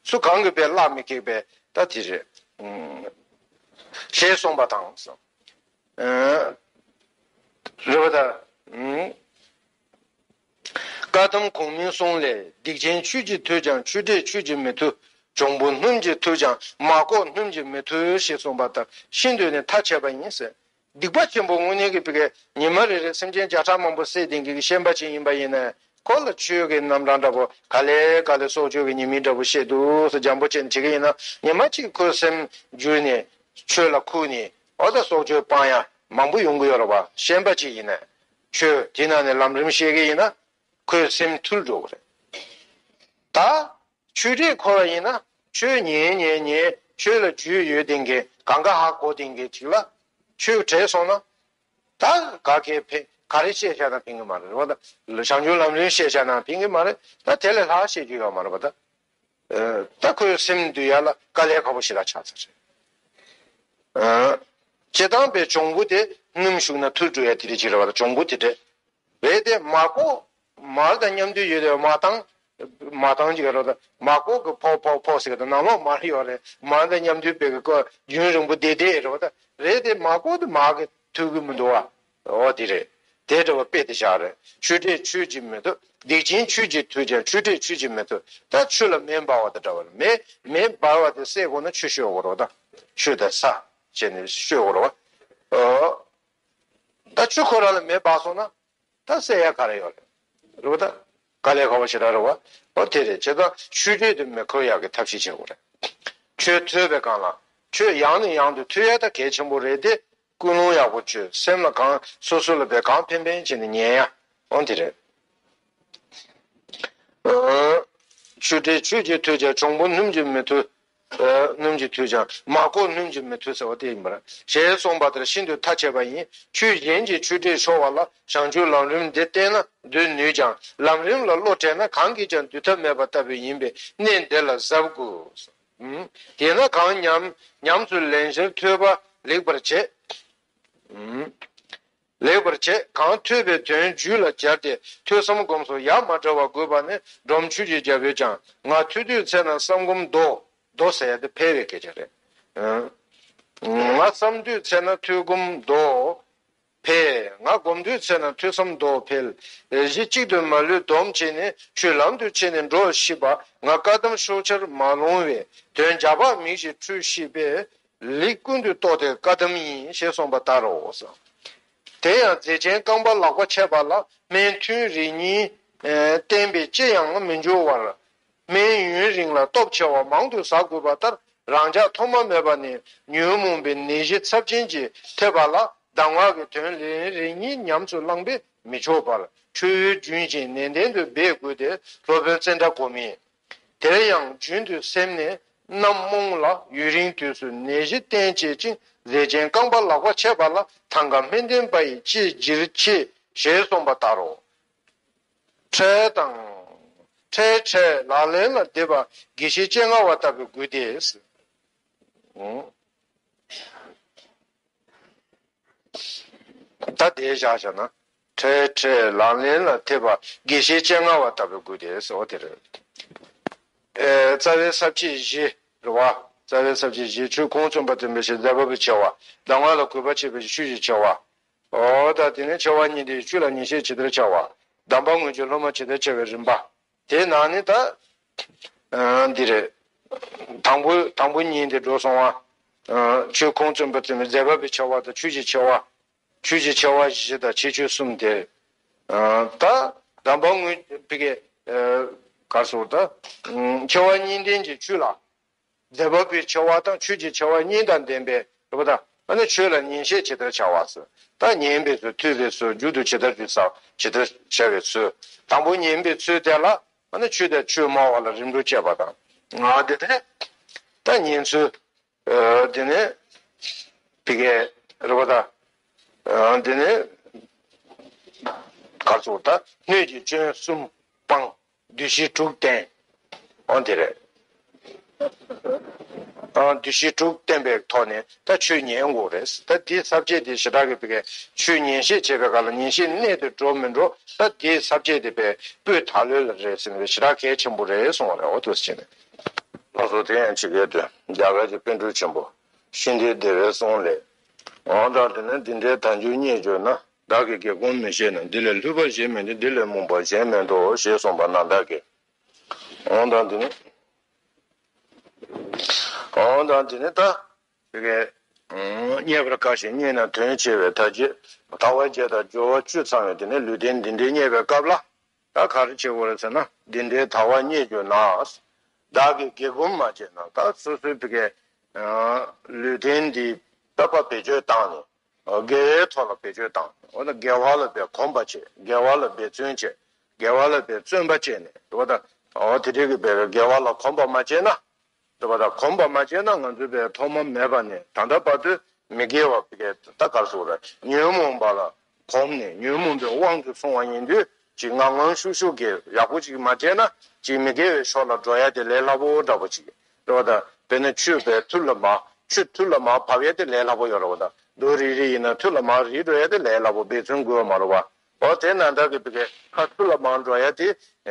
སུ་གང་གིས་པའི་གླགས་མི་ཁེལ་བའི་ད་དེ་རེད། ཞེས་གསུངས་པ་དང་། ཨ། རེད་པ། ད། ཨ། བཀའ་གདམས་གོང་མའི་གསུང་ལས། སྡིག་ཅན་ཆོས་ཀྱིས་ཐོས་ཀྱང་ཆོས་འབྲས་ཆོས་ཀྱིས་མི་ཐོས། འབྱུང་པོ་སྣུམ་གྱིས་ཐོས་ཀྱང་མ་གོག་སྣུམ་གྱིས་མི་ཐོས་ཞེས་གསུངས་པ་ལྟར་ཤིན་ཏུ་ནས་ཐ་ཆད་པ་ཡིན་ཟེར། སྡིག་པ་ཆེན་པོ་དངོས་གནས་ཀྱི་བི་གའི་ཉི་མ་རེ་རེ་སེམས་ཅན་བརྒྱ་ཕྲག་མང་པོ་བསད་ལྡན་མཁན་གྱི་ཤན་པ་ཅིག་ཡིན་པ་ཡིན་ན། ཁོ་ལ་ཆོས་ཀྱི་རྣམ་གྲངས་འདྲ་པོ་ག་ལེ་ག་ལེ་སྲོག་གཅོད་ཀྱི་ཉེས་དམིགས་འདྲ་པོ་བཤད་འདུག་ཟེར་འཇམ་པོ་བྱས་ནས་བྱེད་ཀྱི་ཡིན་ན། ཉི་མ་གཅིག་ཁོའི་སེམས་འགྱུར་ནས་ཆོས་ལ་ཁུག་ནས། འོ་ད་སྲོག་གཅོད་སྤང་ཡ་མང་པོ་ཡོང་གི་ཡོད་རེད་པ། ཤན་པ་ཅིག་ཡིན་ན། ཆོས་དེ་ནང་ནས་ལམ་རིམ་བཤད་ཀྱི་ཡིན་ན། ཁོའི་སེམས་ཐུལ་འགྲོ་གི་རེད། ད་ཆོས་འབྲས་འཁོར་བ་ཡིན་ན། ཆོས་ཉན་ཉན་ཉན། ཆོས་ལ་རྒྱུས་ཡོད་ལྡན་མཁན། གང་ག་ཧ་གོ་ལྡན་མཁན་ཅིག་ལ་ཆོས་བྲལ་སོང་ན། ད་ག་གེ་ཕན། ག་རེ་བཤད་བཞག་ན་ཕན་གི་མ་རེད། རེད་པ། ད་བྱང་ཆུབ་ལམ་རིམ་བཤད་བཞག་ན་ཕན་གི་མ་རེད། ད་དེ་ལས་ལྷག་བཤད་རྒྱུ་ཡོད་མ་རེད་པ། ད། ཨ། ད་ཁོའི་སེམས་འདུལ་ཡ་ལ་དཀའ་ལས་ཁག་པོ་ཞེ་དྲག་ཆགས་ཚར་རེད། ཨ། བྱེད་སྟངས་པའི་འབྱུང་པོ་དེ་སྣུམ་ཞུགས་ན་ཐུར་འགྲོ་ཡ་དེ་རེད་ཅིག་རེད་པ། ད་འབྱུང་པོ་དེ་འདྲ་རེད་དེ། མར་ཀོག་མར་དང་མཉམ་དུ་ཡོད་དེ། མར་དང་མར་དང་ཅིག་རེད་པ། ད་མར་ཀོག་གི་ཕོག་ཕོག་ཕོག་ཟེར་གི། ད་ནང་ལོགས་མར་ཡོད་རེད། མར་དང་མཉམ་དུ་བེ་གི་ཀོ་རྒྱུན་རིང་པོ་བསྡད་བསྡད་རེད་པ། ད་རེད་དེ། མར་ཀོག་དེ་མར་གི་ཐུག་གི་མི་འདུག་བ། འོ་དེ་རེད། དེ་འདྲ་བ་དཔེ་དེ་བཞག་རེད། ཆོས་འབྲས་ཆོས་ཀྱིས་མི་ཐོས། སྡིག་ཅན་ཆོས་ཀྱིས་ཐོས་ཀྱང་ཆོས་འབྲས་ཆོས་ཀྱིས་མི་ཐོས། ད་ཆུ་ལ་མེ་འབར་བ་དང་འདྲ་བ་རེད། མེ་མེ་འབར་བ་དེ་བསད་དགོས་ན་ཆུ་བཤོས་དགོས་རེད་པ། ད་ཆུ་དང་ས་བྱས་ནས་བཤོས་དགོས་རེད་པ། ཨོ། ད་ཆུ་ཁོ་རང་ལ་མེ་འབར་སོང་ན། ད་བསད་ཡ་ག་རེ་ཡོད་རེད། རེད་པ། ད་དཀའ་ལས་ཁག་པོ་ཞེ་དྲག་རེད་པ། ཨོ་དེ་རེད། བྱས་ཙང་ཆོས་འབྲས་དེ་མི་འཁོར་ཡག་གི་ཐབས་ཤེས་བྱེད་དགོས་རེད། ཆོས་ཐོས་པའི་སྒང་ལ། ཆོས་ཡང་ནས་ཡང་དུ་ཐོས་ཡ་ད་གལ་ཆེན་པོ་རེད་དེ། ཀུན་སློང་ཡག་པོ་བཅོས། སེམས་ལ་གང་སོ་སོ་ལ་བས་གང་ཕན་ཕན་བྱས་ནས་ཉན་ཡ། འོ་དེ་རེད། ཨ། ཆོས་འབྲས་ཆོས་ཀྱིས་ཐོས་ཀྱང་འབྱུང་པོ་སྣུམ་གྱིས་མི་ཐོས། ཨ། སྣུམ་གྱིས་ཐོས་ཀྱང་མར་ཀོག་སྣུམ་གྱིས་མི་ཐོས་ཟེར་བ་དེ་ཡིན་པར། ཞེས་གསུངས་པ་ལྟར་ཤིན་ཏུ་ཐ་ཆད་པ་ཡིན། ཆོས་གཞན་གྱི་ཆོས་འབྲས་ཤོར་བ་ལ་བྱང་ཆུབ་ལམ་རིམ་འདི་བསྟེན་ན་འདུལ་ནུས་ཀྱང་། ལམ་རིམ་ལ་བློ་བྲལ་ན་གང་གིས་ཀྱང་འདུལ་ཐབས་མེད་པ་ལྟ་བུ་ཡིན་པས་གནད་འདི་ལ་གཟབ་དགོས། ཨུམ། དེས་ན་གང་ཉམས་ཉམས་སུ་ལེན་ཕྱིར་ཐོས་པ་ལེགས་པར་བྱེད། ཨུམ། ལེགས་པར་བྱེད། གང་ཐོས་པའི་དོན་རྒྱུད་ལ་སྦྱར་ཏེ་ཐོས་བསམ་སྒོམ་གསུམ་ཡ་མ་བྲལ་བར་དགོས་པ་ནི་སྒྲོམ་ཆོས་ཀྱི་རྒྱལ་པོས་ཀྱང་། ང་ཐོས་དུས་ཚེ་ན་བསམ་སྒོམ་མདོ། མདོ་ཟེར་ཡ་དེ་འཕེལ་བའི་སྐད་ཆ་རེད། ཨུམ། ང་བསམ་དུས་ཚེ་ན་ཐོས་སྒོམ་མདོ། འཕེལ། ང་སྒོམ་དུས་ཚེ་ན་ཐོས་བསམ་མདོ་འཕེལ། གཞི་གཅིག་ཏུ་མ་ལུས་སྡོམ་བྱས་ནས་ཆོས་ལམ་དུ་ཕྱིན་ནས་འགྲོ་ཤེས་པ། ང་བཀའ་གདམས་ཕྱོགས་ཆར་མ་ལོང་བས་དོན་རྒྱ་ཕག་མིག་བཞིན་འཁྲུལ་ཤེས་པས། ལུས་ཀུན་ཏུ་རྟོགས་ཏེ་བཀའ་གདམས་ཡིན། ཞེས་གསུངས་པ་ལྟར་རོ། དེ་ཡང་མཛེ་ཅན་རྐང་པ་ལག་པ་ཆད་པ་ལ་སྨན་ཐུན་རེ་གཉིས་བསྟེན་པས་ཅི་ཡང་མི་འབྱུང་བར། སྨན་ཡུན་རིང་ལ་སྟོབས་ཆེ་བ་མང་དུ་ཟ་དགོས་པ་ལྟར་རང་འཇགས་ཐོག་མ་མེད་པ་ནས་ཉོན་མོངས་པའི་ནད་གཞི་ཚབས་ཆེན་གྱིས་ཐེབས་པ་ལ། གདམས་ངག་གི་དོན་ལན་རེ་གཉིས་ཉམས་སུ་བླངས་པས་མི་ཆོག་པར་ཁྲོ་བོའི་རྒྱུན་བཞིན་ནན་ཏན་དུ་འབད་དགོས་ཏེ། སློབ་དཔོན་ཙནྡྲ་གོ་མིས། དེར་ཡང་རྒྱུན་དུ་སེམས་ནི་རྣམ་རྨོངས་ལ། ཡུན་རིང་དུས་སུ་ནད་གཞི་བསྟེན་བྱེད་ཅིང་། ཟས་ཆེན་རྐང་པ་ལག་པ་ཆད་པ་ལ། ཐང་ག་སྨན་ལྡན་པ་ཡིས་ཅི་བགྱིར་མཆི་ཞེས་གསུངས་པ་ལྟར་རོ། འཕྲལ་དང་། འཕྲལ་འཕྲལ་ལག་ལེན་ལ་འདེབས་པ་དགེ་བཤེས་སྤྱན་སྔ་བ་ལྟ་བུའི་དགོས་ཏེ། ད་དེ་བཞག་བཞག་ན། འཕྲལ་འཕྲལ་ལག་ལེན་ལ་འདེབས་པ་དགེ་བཤེས་སྤྱན་སྔ་བ་ལྟ་བུའི་དགོས་ཏེ་ཟེར་བ་དེ་རེད། ཨེ། རྩ་བའི་ས་བཅད་བཞི་རེད་བ། རྩ་བའི་ས་བཅད་བཞི། ཆོས་ཁུངས་བཙུན་པ་སྟོན་པའི་ཕྱིར་མཛད་པ་པོའི་ཆེ་བ། གདམས་ངག་ལ་གུས་པ་བྱེད་པའི་ཕྱིར་ཆོས་ཀྱི་ཆེ་བ། འོ་ད་དེ་ནས་ཆེ་བ་གཉིས་ཏེ། ཆོས་ལ་ཉན་བཤད་ཇི་ལྟར་བྱ་བ། གདམས་པ་དངོས་བརྗོད་སློབ་མ་ཇི་ལྟར་བྱ་བའི་རིམ་པ། དེའི་ནང་ནས་ད། ཨ། འདི་རེད། དང་པོ་དང་པོ་གཉིས་དེ་འགྲོ་སོང་བ། ཨ། ཆོས་ཁུངས་བཙུན་པ་སྟོན་པའི་མཛད་པ་པོའི་ཆེ་བ་དང་ཆོས་ཀྱི་ཆེ་བ། ཆོས་ཀྱི་ཆེ་བ་བཞི་དང་ཁྱད་ཆོས་གསུམ་དེ། ཨ། ད་གདམས་པ་དངོས་ཕ་གི། ཨ། ག་རེ་ཟེར་ད། ཨ། ཆེ་བ་གཉིས་ལྡན་གྱི་ཆོས་ལ། མཛད་པ་པོའི་ཆེ་བ་དང་ཆོས་ཀྱི་ཆེ་བ་གཉིས་དང་ལྡན་པའི་རེད་པ། ད་ཨ་ནི་ཆོས་ལ་ཉན་བཤད་ཇི་ལྟར་བྱ་བ་ཟེར། ད་ཉན་པའི་ཚུལ། ཐོས་པའི་ཚུལ། མཇུག་ཏུ་ཇི་ལྟར་ཞུ་ས། ཇི་ལྟར་བྱ་བའི་ཚུལ། དང་པོ་ཉན་པའི་ཚུལ་དེ་ལ་ཨ་ནི་ཆོས་དང་ཆོས་སྨྲ་བ་ལ་རིམ་གྲོ་བྱེད་པ་དང་། ང་དེ་ནས་ད་ཉན་ཚུལ། ཨ། དེ་ནས་ཕ་གི་རེད་པ། ད། ཨ། དེ་ནས་ག་རེ་ཟེར་ད། སྣོད་ཀྱི་སྐྱོན་གསུམ་སྤང་། བདུད་བཞི་དྲུག་བསྟེན། འོ་དེ་རེད། ཨ། བདུད་བཞི་དྲུག་བསྟེན་པའི་ཐོག་ནས་ད་ཆོས་ཉན་དགོས་རེད། ད་དེའི་ས་བཅད་དེ་ཞེ་དྲག་གི་ཕ་གི་ཆོས་ཉན་བཤད་བྱེད་པའི་སྐབས་ལ་ཉན་བཤད་གནད་དུ་འགྲོ་མི་འགྲོ། ད་དེའི་ས་བཅད་དེ་པའི་སྤུས་དག་ལོས་ལ་རེད་ཟེར་ནས་ཞེ་དྲག་གལ་ཆེན་པོ་རེད་གསུངས་པ་རེད། འོ་དེ་བྱས་ནས། ལགས་སོ། དེ་ཡང་ཇི་སྐད་དུ། རྒྱ་གར་གྱི་པཎ་གྲུབ་ཆེན་པོ་ཤཱནྟི་དེ་བའི་གསུང་ལས། འོ་ད་དེ་ནི་འདི་འདྲའི་དལ་འབྱོར་རྙེད་གྱུར་ན། བདག་གིས་སྒེའུ་ཁུང་མི་ཕྱེད་ན། འདི་ལས་ལྷོད་པ་གཞན་མེད་དེ། འདི་ལས་རྨོངས་པ་གཞན་མེད་དོ། ཞེས་གསུངས་པ་ན་བདག་གིས། འོ་ད་འདི་ནི། འོ་ད་འདི་ནི་ད། དེ་གས། རྙེད་པར་དཀའ་ཞིང་རྙེད་ན་དོན་ཆེ་བས། ད་ཅི། དལ་བ་བརྒྱད་དང་འབྱོར་བ་བཅུ་ཚང་བའི་དེ་ནི་ལུས་རྟེན་འདི་འདྲའི་རྙེད་པའི་སྐབས་ལ། ད་ག་རེ་བྱེད་དགོས་རེད་ཟེར་ན། འདི་འདྲའི་དལ་བ་རྙེད་གྱུར་ན། བདག་གིས་སྒེའུ་ཁུང་མ་ཕྱེད་ན། ད་སོ་སོའི་ཕ་གི། ཨ། ལུས་རྟེན་འདི་ད་ཕར་བེད་སྤྱོད་བཏང་ནས། ཨ། དགེ་བའི་ཐོག་ལ་བེད་སྤྱོད་བཏང་། འོ་ན་དགེ་བ་ལ་དཔེ་གོམས་པ་བྱེད། དགེ་བ་ལ་འབད་བརྩོན་བྱེད། དགེ་བ་ལ་དཔེ་བརྩོན་པ་བྱས་ནས། འོ་ད། འོ་དེ་འདྲའི་གི་དཔེ་དགེ་བ་ལ་གོམས་པ་མ་བྱས་ན། འདྲ་བ་དང་། གོམས་པ་མ་བྱས་ན་ང་ཚོའི་པའི་ཐོག་མ་མེད་པ་ནས་ད་ལྟ་བར་དུ་མི་དགེ་བ་ཕ་གི་ད་ག་རེ་ཟེར་དགོས་རེད། ཉོན་མོངས་པ་ལ་གོམས་ནས་ཉོན་མོངས་པའི་དབང་དུ་སོང་བ་ཡིན་དུས་ཅིག་ངང་ངམ་ཤུགས་ཤུགས་ཀྱིས་ཡག་པོ་ཅིག་མ་བྱས་ན་ཅིག་མི་དགེ་བའི་ཕྱོགས་ལ་འགྲོ་ཡ་དེ་ལས་སླ་པོ་འདྲ་པོ་ཅིག་འདྲ་བ་དང་། དཔེར་ན་ཆུ་པའི་ཐུར་ལ་མར། ཆུ་ཐུར་ལ་མར་བབས་ཡ་དེ་ལས་སླ་པོ་ཡོད་རེད་བ་དང་། རྡོ་རིལ་རིལ་ཡིན་ན་ཐུར་ལ་མར་རིལ་འགྲོ་ཡ་དེ་ལས་སླ་པོ། འབད་བརྩོན་དགོས་པ་མ་རེད་བ། འོ་དེ་ནང་ལྟར་གྱི་ཕ་གི་ཁ་ཐུར་ལ་མར་འགྲོ་ཡ་དེ་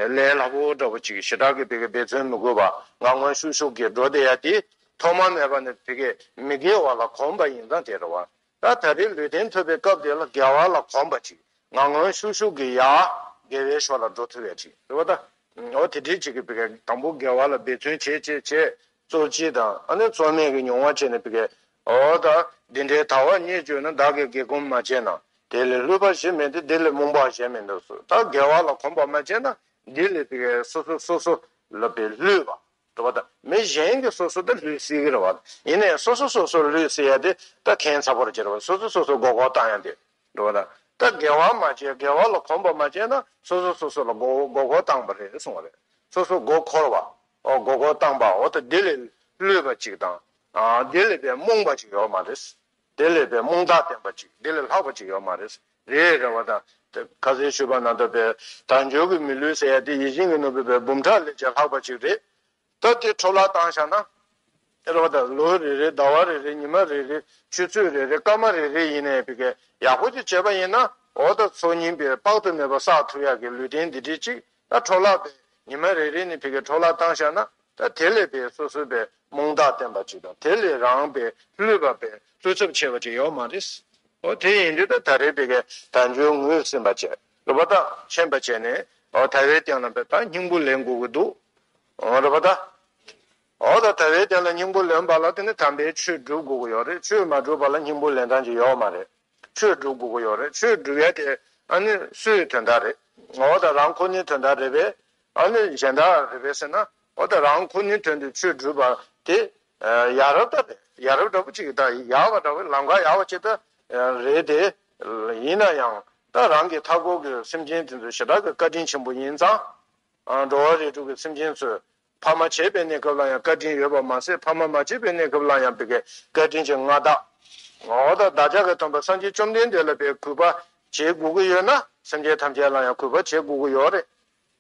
ལས་སླ་པོ་འདྲ་པོ་ཅིག་ཞེ་དྲག་གི་ཕ་གི་འབད་བརྩོན་མི་དགོས་པ། ངང་ངམ་ཤུགས་ཤུགས་ཀྱིས་འགྲོ་བསྡད་ཡ་དེ་ཐོག་མ་མེད་པ་ནས་ཕ་གི་མི་དགེ་བ་ལ་གོམས་པ་ཡིན་ཙང་དེ་རེད་བ། ད་ད་རེས་ལུས་རྟེན་ཐོབ་པའི་སྐབས་དེ་ལ་དགེ་བ་ལ་གོམས་པ་ཅིག་ངང་ངམ་ཤུགས་ཤུགས་ཀྱིས་ཡར་དགེ་བའི་ཕྱོགས་ལ་འགྲོ་ཐུབ་ཡ་ཅིག་རེད་བ་ད། འོ་དེ་འདྲའི་ཅིག་གི་ཕ་གི་དང་པོ་དགེ་བ་ལ་འབད་བརྩོན་བྱེད་བྱེད་བྱེད། རྩོལ་བྱེད་དང་། ཨ་ནི་རྩོལ་མེད་ཀྱི་མྱོང་བ་བྱས་ནས་ཕ་གི། འོ་ད་འདི་འདྲའི་དལ་བ་རྙེད་གྱུར་ན། བདག་གིས་སྒེའུ་ཁུང་མ་ཕྱེད་ན། དེ་ལས་ལྷོད་པ་གཞན་མེད་དེ། འདི་ལས་རྨོངས་པ་གཞན་མེད་དོ་ཟེར། ད་དགེ་བ་ལ་གོམས་པ་མ་བྱས་ན་འདི་ལས་ཕ་གི་སོ་སོ་སོ་སོ་ལ་པའི་ལྷོད་པ་འདྲ་བ་དང་། མི་གཞན་གྱིས་སོ་སོ་ད་ལྷོད་སྲིད་ཀྱི་རེད་བ། ཡིན་ནའི་སོ་སོ་སོ་སོ་ལྷོད་སྲིད་ཡ་དེ་ད་ཁྱད་མཚར་པོ་རེད་བ། སོ་སོ་སོ་སོ་མགོ་སྐོར་བཏང་ཡ་དེ། འགྲོ་བ་དང་། ད་དགེ་བ་མ་བྱས། དགེ་བ་ལ་གོམས་པ་མ་བྱས་ན་སོ་སོ་སོ་སོ་ལ་མགོ་མགོ་སྐོར་བཏང་བ་རེད་གསུངས་པ་རེད། སོ་སོ་མགོ་འཁོར་བ། འོ་མགོ་སྐོར་བཏང་བ། འོ་ད་འདི་ལས་ལྷོད་པ་ཅིག་དང་། ཨ། འདི་ལས་པའི་རྨོངས་པ་ཅིག་ཡོད་མ་རེད། འདི་ལས་པའི་རྨོངས་དག་བསྟན་པ་ཅིག་འདི་ལས་ལྷག་པ་ཅིག་ཡོད་མ་རེད། རེད་རེད་བ་དང་། དེ་ཁ་སང་ཞུས་པ་ནང་ལྟར་པའི་དལ་འབྱོར་གྱི་མི་ལུས་ཟེར་ཡ་དེ་ཡིད་བཞིན་གྱི་ནོར་བུ་པའི་འབུམ་ཕྲག་ལས་ཀྱང་ལྷག་པ་ཅིག་རེད། ད་དེ་འཕྲོ་བརླག་བཏང་བཞག་ན། རེད་བ་དང་། ལོ་རེ་རེ། ཟླ་བ་རེ་རེ། ཉི་མ་རེ་རེ། ཆུ་ཚོད་རེ་རེ། སྐར་མ་རེ་རེ་ཡིན་ནའི་ཕ་གི་ཡག་པོ་ཅིག་བྱས་པ་ཡིན་ན། འོ་ད་ཚོགས་གཉིས་པའི་དཔག་ཏུ་མེད་པ་བསགས་ཐུབ་ཡག་གི་ལུས་རྟེན་འདི་འདྲའི་ཅིག་ད་འཕྲོ་བརླག་པའི་ཉི་མ་རེ་རེ་ནས་ཕ་གི་འཕྲོ་བརླག་བཏང་བཞག་ན། ད་དེ་ལས་པའི་སོ་སོའི་པའི་རྨོངས་དག་བསྟན་པ་ཅིག་དང་། དེ་ལས་རང་པའི་ལྷོད་པ་པའི་ལྷོད་ཚབས་ཆེ་བ་ཅིག་ཡོད་མ་རེད། འོ་དེ་ཡིན་དུས་ད་ད་རེས་ཕ་གི་དལ་འབྱོར་ངོས་ཟིན་པ་བྱས། རེད་བ་དང་། མཁྱེན་པ་བྱས་ནས། འོ་དལ་བའི་སྟེང་ལ་པའི་ད་སྙིང་པོ་ལེན་དགོས་ཀྱི་འདུག་འོ་རེད་བ་དང་། འོ་ད་དལ་བའི་སྟེང་ལ་སྙིང་པོ་ལེན་པ་ལ་དེ་ནི་དམ་པའི་ཆོས་སྒྲུབ་དགོས་ཀྱི་ཡོད་རེད། ཆོས་མ་སྒྲུབ་པ་ལ་སྙིང་པོ་ལེན་སྟངས་ཅིག་ཡོད་མ་རེད། ཆོས་སྒྲུབ་དགོས་ཀྱི་ཡོད་རེད། ཆོས་སྒྲུབ་ཡ་དེ་ཨ་ནི་སུའི་དོན་དག་རེད། འོ་ད་རང་ཁོ་ནའི་དོན་དག་རེད་པས། ཨ་ནི་གཞན་དག་རེད་པས་ཟེར་ན། འོ་ད་རང་ཁོ་ནའི་དོན་དུ་ཆོས་སྒྲུབ་པ་དེ་ཡ་རབས་ད་རེད། ཡ་རབས་འདྲ་པོ་ཅིག་ད་ཡག་པ་འདྲ་པོ། ལམ་ཁ་ཡག་པ་ཅིག་ད་ རེད་དེ། ཡིན་ན་ཡང་ད་རང་གི་མཐའ་འཁོར་གྱི་སེམས་ཅན་དེ་ཚོ་ཞེ་དྲག་གི་བཀའ་དྲིན་ཆེན་པོ་ཡིན་ཙང་། འགྲོ་བ་རིགས་དྲུག་གི་སེམས་ཅན་ཚོས་ཕ་མ་བྱས་པའི་གནས་སྐབས་ལ་ཡང་བཀའ་དྲིན་ཡོད་པ་མ་ཟད། ཕ་མ་མ་བྱས་པའི་གནས་སྐབས་ལ་ཡང་བི་གའི་བཀའ་དྲིན་གྱི་མངའ་བདག་འོ་ད་བདག་ཅག་གི་སྟོན་པ་སངས་རྒྱས་བཅོམ་ལྡན་འདས་ལ་བའི་གུས་པ་བྱེད་དགོས་ཀྱི་ཡོད་ན། སེམས་ཅན་ཐམས་ཅད་ལ་ཡང་གུས་པ་བྱེད་དགོས་ཀྱི་ཡོད་རེད།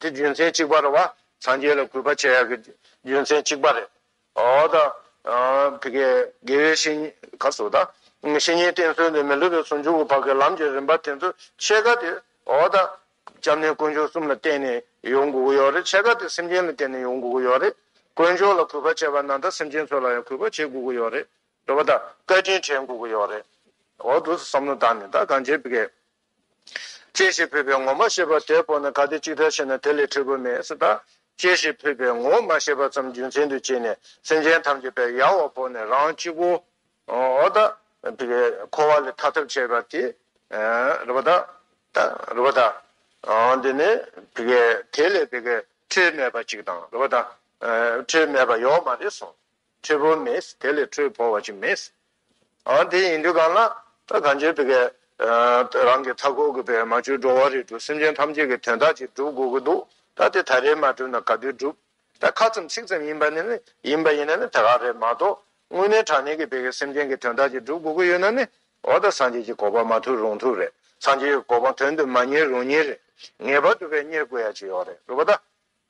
དེ་རྒྱུ་མཚན་གཅིག་པ་རེད་བ། སངས་རྒྱས་ལ་གུས་པ་བྱེད་ཡག་གི་རྒྱུ་མཚན་གཅིག་པ་རེད། འོ་ད། བི་གའི་དགེ་བའི་བཤེས་གཉེན་ག་སོ་ད། བཤེས་གཉེན་བསྟེན་ཚུལ་ནི་མི་སླུ་བའི་ཟུང་འཇུག་གི་བར་གྱི་ལམ་གྱི་རིམ་པ་དེ་ཚོ་ཕྱེད་ཀ་དེ། འོ་ད། སྐྱབས་གནས་དཀོན་མཆོག་གསུམ་ལ་བརྟེན་ནས་ཡོང་དགོས་ཀྱི་ཡོད་རེད། ཕྱེད་ཀ་དེ་སེམས་ཅན་ལ་བརྟེན་ནས་ཡོང་དགོས་ཀྱི་ཡོད་རེད། དཀོན་མཆོག་ལ་གུས་པ་བྱས་པ་ན་ད་སེམས་ཅན་ཚོ་ལ་ཡང་གུས་པ་བྱེད་དགོས་ཀྱི་ཡོད་རེད། རེད་བ་ད། བཀའ་དྲིན་དྲན་དགོས་ཀྱི་ཡོད་རེད། འོ་འདུག་སེ་བསམ་བློ་བཏང་ནས་ད་གང་བྱེད་བི་གའི། གཅེས་ཤིང་ཕུད་པའི་ངོ་མ་ཤེས་པ་དེ་ཕོག་ན་ག་དེ་ཅིག་ད་ཤེས་ན་དེ་ལས་འཕྲོད་པོ་མེད་ཟེར་ད། གཅེས་ཤིང་ཕུད་པའི་ངོ་མ་ཤེས་པ་ཙམ་རྒྱུ་མཚན་དུ་བྱས་ནས་སེམས་ཅན་ཐམས་ཅད་པའི་ཡལ་བ་ཕོག་ནས་རང་གཅིག་པོ། འོ་ད། དེ་གའི་འཁོར་བ་ལས་ཐར་ཐབས་བྱས་པ་དེ། རེད་བ་ད། ད་རེད་བ་ད། འདི་ནི་དེ་གའི་དེ་ལས་དེ་གའི་འཕྲོད་མེད་པ་ཅིག་དང་རེད་བ་ད། འཕྲོད་མེད་པ་ཡོད་མ་རེད་གསུངས། འཕྲོད་པོ་མེད། དེ་ལས་འཕྲོད་ཕོག་པ་ཅིག་མེད། ཨ་དེ་ཡིན་དུས་གང་ལ་ད་གང་བྱེད་པའི་གི། རང་གི་མཐའ་འཁོར་གྱི་བའི་མ་བཅོས་འགྲོ་བ་རིགས་དྲུག་སེམས་ཅན་ཐམས་ཅད་ཀྱི་དོན་དག་ཅིག་སྒྲུབ་དགོས་ཀྱི་འདུག་ད་དེ་ད་རེས་མ་བསྒྲུབས་ན་ག་དུས་སྒྲུབ། ད་ཁ་ཙམ་ཚིག་ཙམ་ཡིན་པ་ནི་ནི་ཡིན་པ་ཡིན་ན་ནི་དེ་ག་རེད་མ་གཏོགས་དངོས་གནས་དྲང་གནས་ཀྱི་བའི་གི་སེམས་ཅན་གྱི་དོན་དག་ཅིག་སྒྲུབ་དགོས་ཀྱི་ཡོད་ན་ནི། འོ་ད་སངས་རྒྱས་ཀྱི་གོ་འཕང་མ་ཐོབ་རུང་ཐོབ་རེད། སངས་རྒྱས་ཀྱི་གོ་འཕང་དོན་དུ་མ་གཉེར་རུང་གཉེར་རེད། ངེས་པར་དུ་བའི་གཉེར་དགོས་ཡ་ཅིག་ཡོད་རེད། རེད་པ་ད།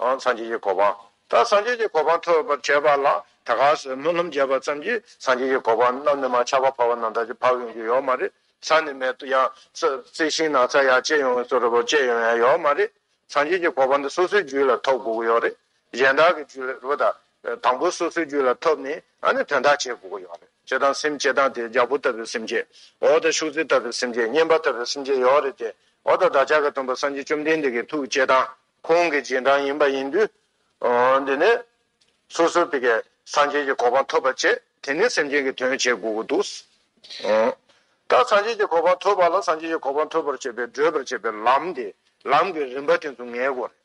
ཨང་། སངས་རྒྱས་ཀྱི་གོ་འཕང་། ད་སངས་རྒྱས་ཀྱི་གོ་འཕང་ཐོབ་པར་བྱེད་པ་ལ་ད་ག་སེ་སྨོན་ལམ་བརྒྱབ་པ་ཙམ་གྱིས་སངས་རྒྱས་ཀྱི་གོ་འཕང་གནམ་ནས་མར་ཆར་པ་ཕབ་པ་ནང་ལྟར་གྱི་ཕབ་ཡོང་རྒྱུ་ཡོད་མ་རེད། ས་ནས་མེ་ཏོག་ཡང་ས་རྩི་ཤིང་ནགས་ཚལ་ཡར་སྐྱེ་ཡོང་བའི་བཟོ་འདྲ་པོ་སྐྱེ་ཡོང་ཡ་ཡོད་མ་རེད། སངས་རྒྱས་ཀྱི་གོ་འཕང་འདི་སོ་སོའི་རྒྱུད་ལ་ཐོབ་དགོས་ཀྱི་ཡོད་རེད། གཞན་དག་གི་རྒྱུད་ལ་རེད་པ་ད། དང་པོ་སོ་སོའི་རྒྱུད་ལ་ཐོབ་ནས་ཨ་ནི་དོན་དག་བྱེད་དགོས་ཀྱི་ཡོད་རེད། སྤྱིར་བཏང་སེམས་སྐྱེ་སྟངས་དེ་རྒྱལ་པོ་ལྟ་བུའི་སེམས་བསྐྱེད། འོ་ད་ཤུགས་རྩེ་ལྟ་བུའི་སེམས་བསྐྱེད། མཉན་པ་ལྟ་བུའི་སེམས་བསྐྱེད་ཡོད་རེད་དེ། འོ་ད་བདག་ཅག་གི་སྟོན་པ་སངས་རྒྱས་བཅོམ་ལྡན་འདས་ཀྱི་ཐུགས་སྐྱེ་སྟངས། ཁོང་གི་རྗེས་འབྲང་ཡིན་པ་ཡིན་དུས། འོ་འདི་ནི་སོ་སོ་བི་གའི་སངས་རྒྱས་ཀྱི་གོ་འཕང་ཐོབ་པ་བྱས། དེ་ནས་སེམས་ཅན་གྱི་དོན་བྱེད་དགོས་ཀྱི་འདུག་ཨང་། ད་སངས་རྒྱས་ཀྱི་གོ་འཕང་ཐོབ་པ་ལ་སངས་རྒྱས་ཀྱི་གོ་འཕང་ཐོབ་པར་བྱེད་པའི་བགྲོད་པར་བྱེད་པའི་ལམ་དེ། ལམ་གྱི་རིམ་པ་དེ་ཚོ་ངེས་དགོས་རེད།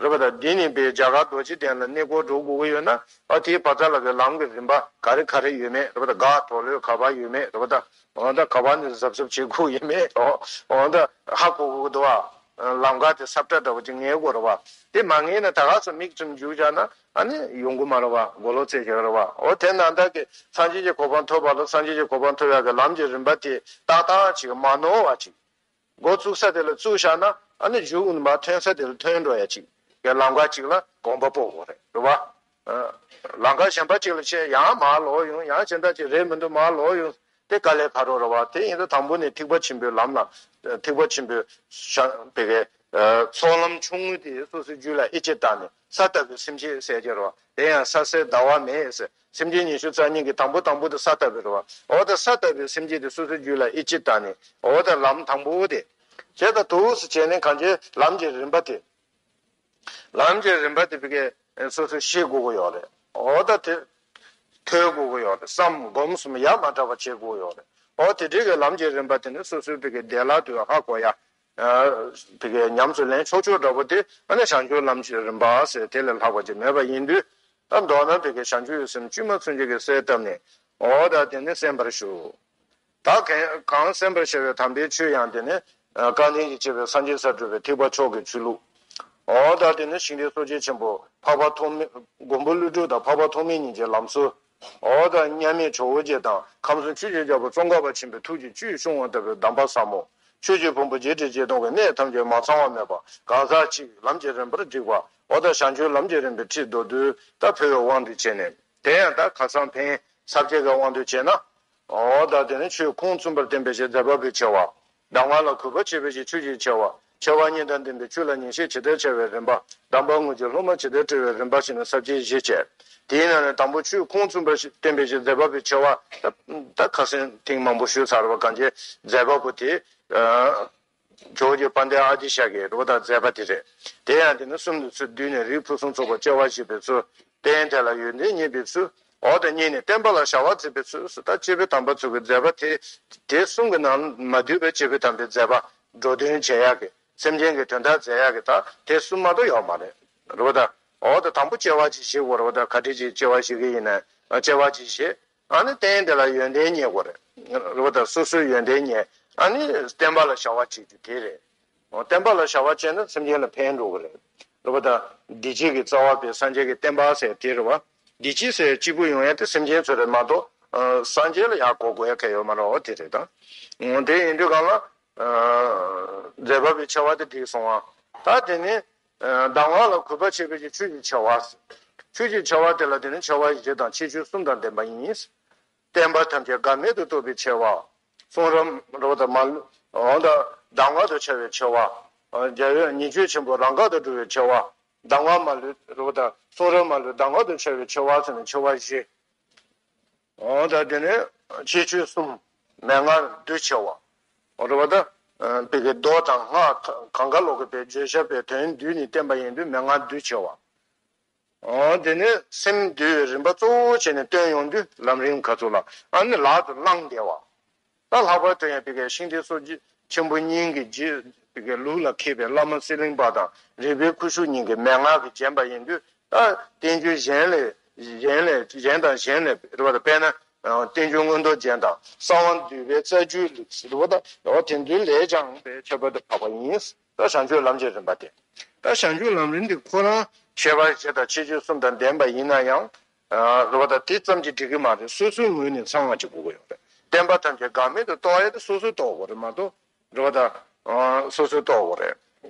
རེད་པ་ད། འདི་ནི་བའི་རྒྱ་གར་རྡོ་རྗེ་གདན་ལ་གནས་སྐོར་འགྲོ་དགོས་ཀྱི་ཡོད་ན། ཨ་དེའི་བར་མཚམས་ལ་གི་ལམ་གྱི་རིམ་པ་ག་རེ་ག་རེ་ཡོད་མེད་རེད་པ་ད། ག་དོག་ལོས་ག་པར་ཡོད་མེད་རེད་པ་ད། འོ་ད་ག་པར་ནས་གཟབ་གཟབ་བྱེད་དགོས་ཡོད་མེད། འོ་འོ་ད་ཧ་གོ་དགོས་ཀྱི་འདུག་བ། ལམ་ཁ་དེ་ས་བཀྲ་འདྲ་བོ་ཅིག་ངེས་དགོས་རེད་བ། དེ་མ་ངེས་ན་ད་ག་སེ་མིག་ཙམ་འཇུག་བྱས་ན་ཨ་ནི་ཡོང་གི་མ་རེད་བ། མགོ་ལོག་རྩེ་བྱེད་ཀྱི་རེད་བ། འོ་དེ་ནང་ལྟར་གྱི་སངས་རྒྱས་ཀྱི་གོ་འཕང་ཐོབ་པ་ལ་སངས་རྒྱས་ཀྱི་གོ་འཕང་ཐོབ་ཡག་གི་ལམ་གྱི་རིམ་པ་དེ་ཏག་ཏག་ཅིག་མ་ནོར་བ་ཅིག་འགོ་བཙུགས་ས་དེ་ལ་བཙུགས་བཞག་ན་ཨ་ནི་མཇུག་མ་ཐོན་ས་དེ་ལ་ཐོན་འགྲོ་ཡ་ཅིག་གི་ལམ་ཁ་ཅིག་ལ་གོམ་པ་སྤོ་དགོས་རེད། རེད་བ། ལམ་ཁ་གཞན་པ་ཅིག་ལ་ཆས་ཡང་མར་ལོག་ཡོང་། ཡང་གཞན་དག་ཅིག་རེད་མི་འདུག་མར་ལོག་ཡོང་། དེ་དཀའ་ལས་ཁག་པོ་རེད་བ། དེ་ཡིན་དུས་དང་པོ་ནས་ཐེག་པ་ཆེན་པོའི་ལམ་ལ། ཐེག་པ་ཆེན་པོའི་ཤ་བི་གའི་ཚོགས་ལམ་ཆུང་ངུ་དེ་སོ་སོའི་རྒྱུད་ལ་ཨེ་ཅིག་བཏགས་ནས་ས་ལྟ་བུའི་སེམས་བསྐྱེད་ཟེར་གྱི་རེད་བ། དེ་ཡང་ས་གསལ་ཟླ་བ་མེད་ཟེར། སེམས་བསྐྱེད་ཉི་ཤུ་རྩ་གཉིས་ཀྱི་དང་པོ་དང་པོ་དེ་ས་ལྟ་བུ་རེད་བ། འོ་ད་ས་ལྟ་བུའི་སེམས་བསྐྱེད་དེ་སོ་སོའི་རྒྱུད་ལ་ཨེ་ཅིག་བཏགས་ནས། འོ་ད་ལམ་དང་པོ་དེ། བྱས་ད་འདུག་སེ་བྱས་ནས་གང་བྱེད་ལམ་གྱི་རིམ་པ་དེ། ལམ་གྱི་རིམ་པ་དེ་བི་གའི་སོ་སོས་ཤེས་དགོས་ཀྱི་ཡོད་རེད། འོ་ད་དེ་ཐོས་དགོས་ཀྱི་ཡོད་རེད། བསམ་སྒོམ་གསུམ་ཡ་མ་བྲལ་བ་བྱེད་དགོས་ཀྱི་ཡོད་རེད། འོ་དེ་འདྲའི་གི་ལམ་གྱི་རིམ་པ་དེ་ནི་སོ་སོའི་བི་གའི་བདེ་བླག་ཏུ་ཧ་གོ་ཡ། བི་གའི་ཉམས་སུ་ལེན་ཆོག་ཆོག་འདྲ་པོ་དེ་ཨ་ནི་བྱང་ཆུབ་ལམ་གྱི་རིམ་པ་ཟེར་དེ་ལས་ལྷག་པ་ཅིག་མེད་པ་ཡིན་དུས། ད་མདོར་ན་བི་གའི་བྱང་ཆུབ་ཀྱི་སེམས་བཅོས་མ་ཚུན་ཆད་ཀྱི་གསལ་བཏབ་ནས། འོ་ད་དེ་ནི་གསན་པར་ཞུ། ད་གང་གང་གསན་པར་བྱ་བའི་དམ་པའི་ཆོས་ཡང་དེ་ནི། སྐལ་ལྡན་གྱིས་སྤྱད་པའི་སངས་རྒྱས་ས་སྒྲུབ་པའི་ཐེག་པ་མཆོག་གི་ཆོས་ལུགས། འོ་ད་དེ་ནི་ཞིང་དེའི་སྲོག་ཆགས་ཆེན་པོ་འཕགས་པ་ཐོགས་མེད་མགོན་པོ་ཀླུ་སྒྲུབ་དང་འཕགས་པ་ཐོགས་མེད་གཉིས་ཀྱི་ལམ་སྲོལ། འོ་ད་མཉམ་མེད་ཇོ་བོ་རྗེ་དང་ཁམས་གསུམ་ཆོས་ཀྱི་རྒྱལ་པོ་ཙོང་ཁ་པ་ཆེན་པོའི་ཐུགས་ཀྱི་བཅུད་བཤུང་བ་ལྟ་བུའི་གདམས་པ་ཟབ་མོ། ཆོས་ཀྱི་ཕུང་པོ་བརྒྱད་ཁྲི་བརྒྱད་སྟོང་གི་གནས་ཐམས་ཅད་མ་ཚང་བ་མེད་པ་གང་ཟག་གཅིག་ལམ་གྱི་རིམ་པར་བསྒྲིགས་པ། འོ་ད་བྱང་ཆུབ་ལམ་གྱི་རིམ་པའི་ཁྲིད་མདོར་བསྡུས་ད་ཕུལ་བའི་དབང་དུ་བྱས་ནས། དེ་ཡང་ད་ཁ་སང་ཕན་ས་བཅད་ཀྱི་དབང་དུ་བྱས་ན། འོ་ད་དེ་ནི་ཆོས་ཁུངས་བཙུན་པར་བསྟན་པའི་ཕྱིར་མཛད་པ་པོའི་ཆེ་བ། གདམས་ངག་ལ་གུས་པ་བྱེད་པའི་ཕྱིར་ཆོས་ཀྱི་ཆེ་བ། ཆེ་བ་གཉིས་དང་ལྡན་པའི་ཆོས་ལ་ཉན་ཤེས་ཇི་ལྟར་བྱ་བའི་རིམ་པ། གདམས་པ་དངོས་ཀྱི་སློབ་མ་ཇི་ལྟར་བཀྲི་བའི་རིམ་པ་ཞེས་ནི་ས་བཅད་བཞི་བྱས། དེའི་ནང་ནས་དང་པོ་ཆོས་ཁུངས་བཙུན་པར་བསྟན་པའི་ཕྱིར་མཛད་པ་པོའི་ཆེ་བ། ད་ད་ཁ་སང་ཐེངས་མང་པོ་ཞུས་ཚར་བ་གང་བྱས་མཛད་པ་པོ་དེ། ཇོ་བོ་རྗེ་དཔལ་ལྡན་ཨ་ཏི་ཤ་གི་རོ་དང་མཛད་པ་དེ་རེད། དེ་ཡང་དེ་ནི་གསུམ་དུ་ཚུད་བསྡུས་ནས་རིགས་ཕུན་སུམ་ཚོགས་པ་སྐྱེ་བར་བྱེད་པའི་ཚུལ། རྟེན་དེ་ལ་ཡོན་ཏན་བརྙེས་པའི་ཚུལ། འོ་དེ་བརྙེས་ནས་བསྟན་པ་ལ་བྱ་བ་མཛད་པའི་ཚུལ། ད་སྐྱེས་བུ་དམ་པ་ཚོ་གི་མཛད་པ་དེ། དེ་གསུམ་གྱི་ནང་མ་འདུས་པའི་སྐྱེས་བུ་དམ་པའི་མཛད་པ་འགྲོ་དོན་བྱེད་ཡག་གི་སེམས་ཅན་གྱི་དོན་དག་མཛད་ཡག་གི་ད་དེ་གསུམ་མ་གཏོགས་ཡོད་མ་རེད། རེད་པ་ད། འོ་ད་དང་པོ་སྐྱེ་བ་ཅིག་བཞེས་དགོས་རེད་པ་ད། ག་འདྲ་ཅིག་སྐྱེ་བ་བཞེས་ཀྱི་ཡིན་ན་སྐྱེ་བ་ཅིག་བཞེས། ཨ་ནི་རྟེན་དེ་ལ་ཡོན་ཏན་བརྙེས་དགོས་རེད། རེད་བ། ད་སོ་སོའི་ཡོན་ཏན་རྙེད། ཨ་ནི་བསྟན་པ་ལ་བྱ་བ་བྱེད་རྒྱུ་དེ་རེད། འོ། བསྟན་པ་ལ་བྱ་བ་བྱས་ན་སེམས་ཅན་ལ་ཕན་འགྲོ་གི་རེད། རེད་བ། ད་བདེ་སྐྱིད་ཀྱི་རྩ་བ་པའི་སངས་རྒྱས་ཀྱི་བསྟན་པ་ཟེར་དེ་རེད་བ། བདེ་སྐྱིད་ཟེར་སྐྱིད་པོ་ཡོང་ཡ་དེ་སེམས་ཅན་ཚོ་རེད་མ་གཏོགས། ཨ། སངས་རྒྱས་ལ་ཡག་གོ་དགོས་ཡ་གལ་ཡོད་མ་རེད། འོ་དེ་རེད་ད། འོ། དེ་ཡིན་དུས་གང་ལ། ཨ། མཛད་པ་པའི་ཆེ་བ་དེ་འགྲིག་སོང་བ། ད་དེ་ནི། ཨ། གདམས་ངག་ལ་གུས་པ་བྱེད་པའི་ཆོས་ཀྱི་ཆེ་བ། ཆོས་ཀྱི་ཆེ་བ་དེ་ལ་དེ་ནི་ཆེ་བ་བཞི་དང་ཁྱད་ཆོས་གསུམ་དང་ལྡན་པ་ཡིན། བསྟན་པ་ཐམས་ཅད་འགལ་མེད་དུ་རྟོགས་པའི་ཆེ་བ། གསུང་རབ་རོ་དང་མ། འོ་ད་གདམས་ངག་ཏུ་འཆར་བའི་ཆེ་བ། རྒྱལ་བའི་ཉེས་སྤྱོད་ཆེན་པོ་རང་དགར་དུ་སྒྲུབ་པའི་ཆེ་བ། གདམས་ངག་མ་ལུས་རོ་དང་གསུང་རབ་མ་ལུས་གདམས་ངག་ཏུ་འཆར་བའི་ཆེ་བ་ཟེར་ནས་ཆེ་བ་བཞི། འོ་ད་དེ་ནས་ཁྱད་ཆོས་གསུམ། མན་ངག་བདུད་ཆེ་བ། འོ་རེད་བ། ད་བི་གའི་མདོ་དང་སྔགས་གང་ག་ལོག་གི་པའི་བརྗོད་བྱ་པའི་དོན་བསྡུས་ནས་བསྟན་པ་ཡིན་དུས་མན་ངག་བདུད་ཆེ་བ། འོ། དེ་ནས་སེམས་འདུལ་བའི་རིམ་པ་གཙོ་བོ་བྱས་ནས་སྟོན་ཡོང་དུས་ལམ་རིམ་ག་ཚོད་ལ་ཨ་ནི་ལག་ཏུ་བླངས་བསྡད་པ། ད་ལྷག་པར་དུ་ཡང་བི་གའི་ཤིང་རྟའི་སྲོལ་འབྱེད་ཆེན་པོ་གཉིས་ཀྱི་རྗེ་བི་གའི་ལུགས་ལ་མཁས་པའི་བླ་མ་གསེར་གླིང་པ་དང་རིག་པའི་ཁུ་བྱུག་གཉིས་ཀྱིས་མན་ངག་གིས་བརྒྱན་པ་ཡིན་དུས། ད་བསྟན་བཅོས་གཞན་ལས་གཞན་ལས་གཞན་དང་གཞན་ལས་རེད་བ། ད་དཔེར་ན་བསྟན་བཅོས་མངོན་རྟོགས་རྒྱན་དང་གསང་བ་འདུས་པའི་རྩ་རྒྱུད་ལུགས་རེད་བ། ད་འོ་དེ་ཚོའི་ལས་ཀྱང་པའི་ཁྱད་པར་དུ་འཕགས་པ་ཡིན། ད་བྱང་ཆུབ་ལམ་གྱི་རིམ་པ་དེ། ད་བྱང་ཆུབ་ལམ་རིམ་འདི་ཁོ་རང་ཁྱད་པར་བཞི་དང་ཁྱད་ཆོས་གསུམ་དང་ལྡན་པ་ཡིན་ན་ཡང་། ཨ། རེད་བ། ད་དེ་ཙམ་གྱིས་འགྲིག་གི་མ་རེད། སོ་སོའི་ངོས་ནས་ཚང་བ་ཅིག་དགོས་ཀྱི་ཡོད་རེད། བསྟན་པ་ཐམས་ཅད་འགལ་མེད་དུ་རྟོགས་ཡ་དེ་སོ་སོས་རྟོགས་དགོས་རེད་མ་གཏོགས། རེད་བ། ད། ཨ། སོ་སོས་རྟོགས་དགོས་རེད།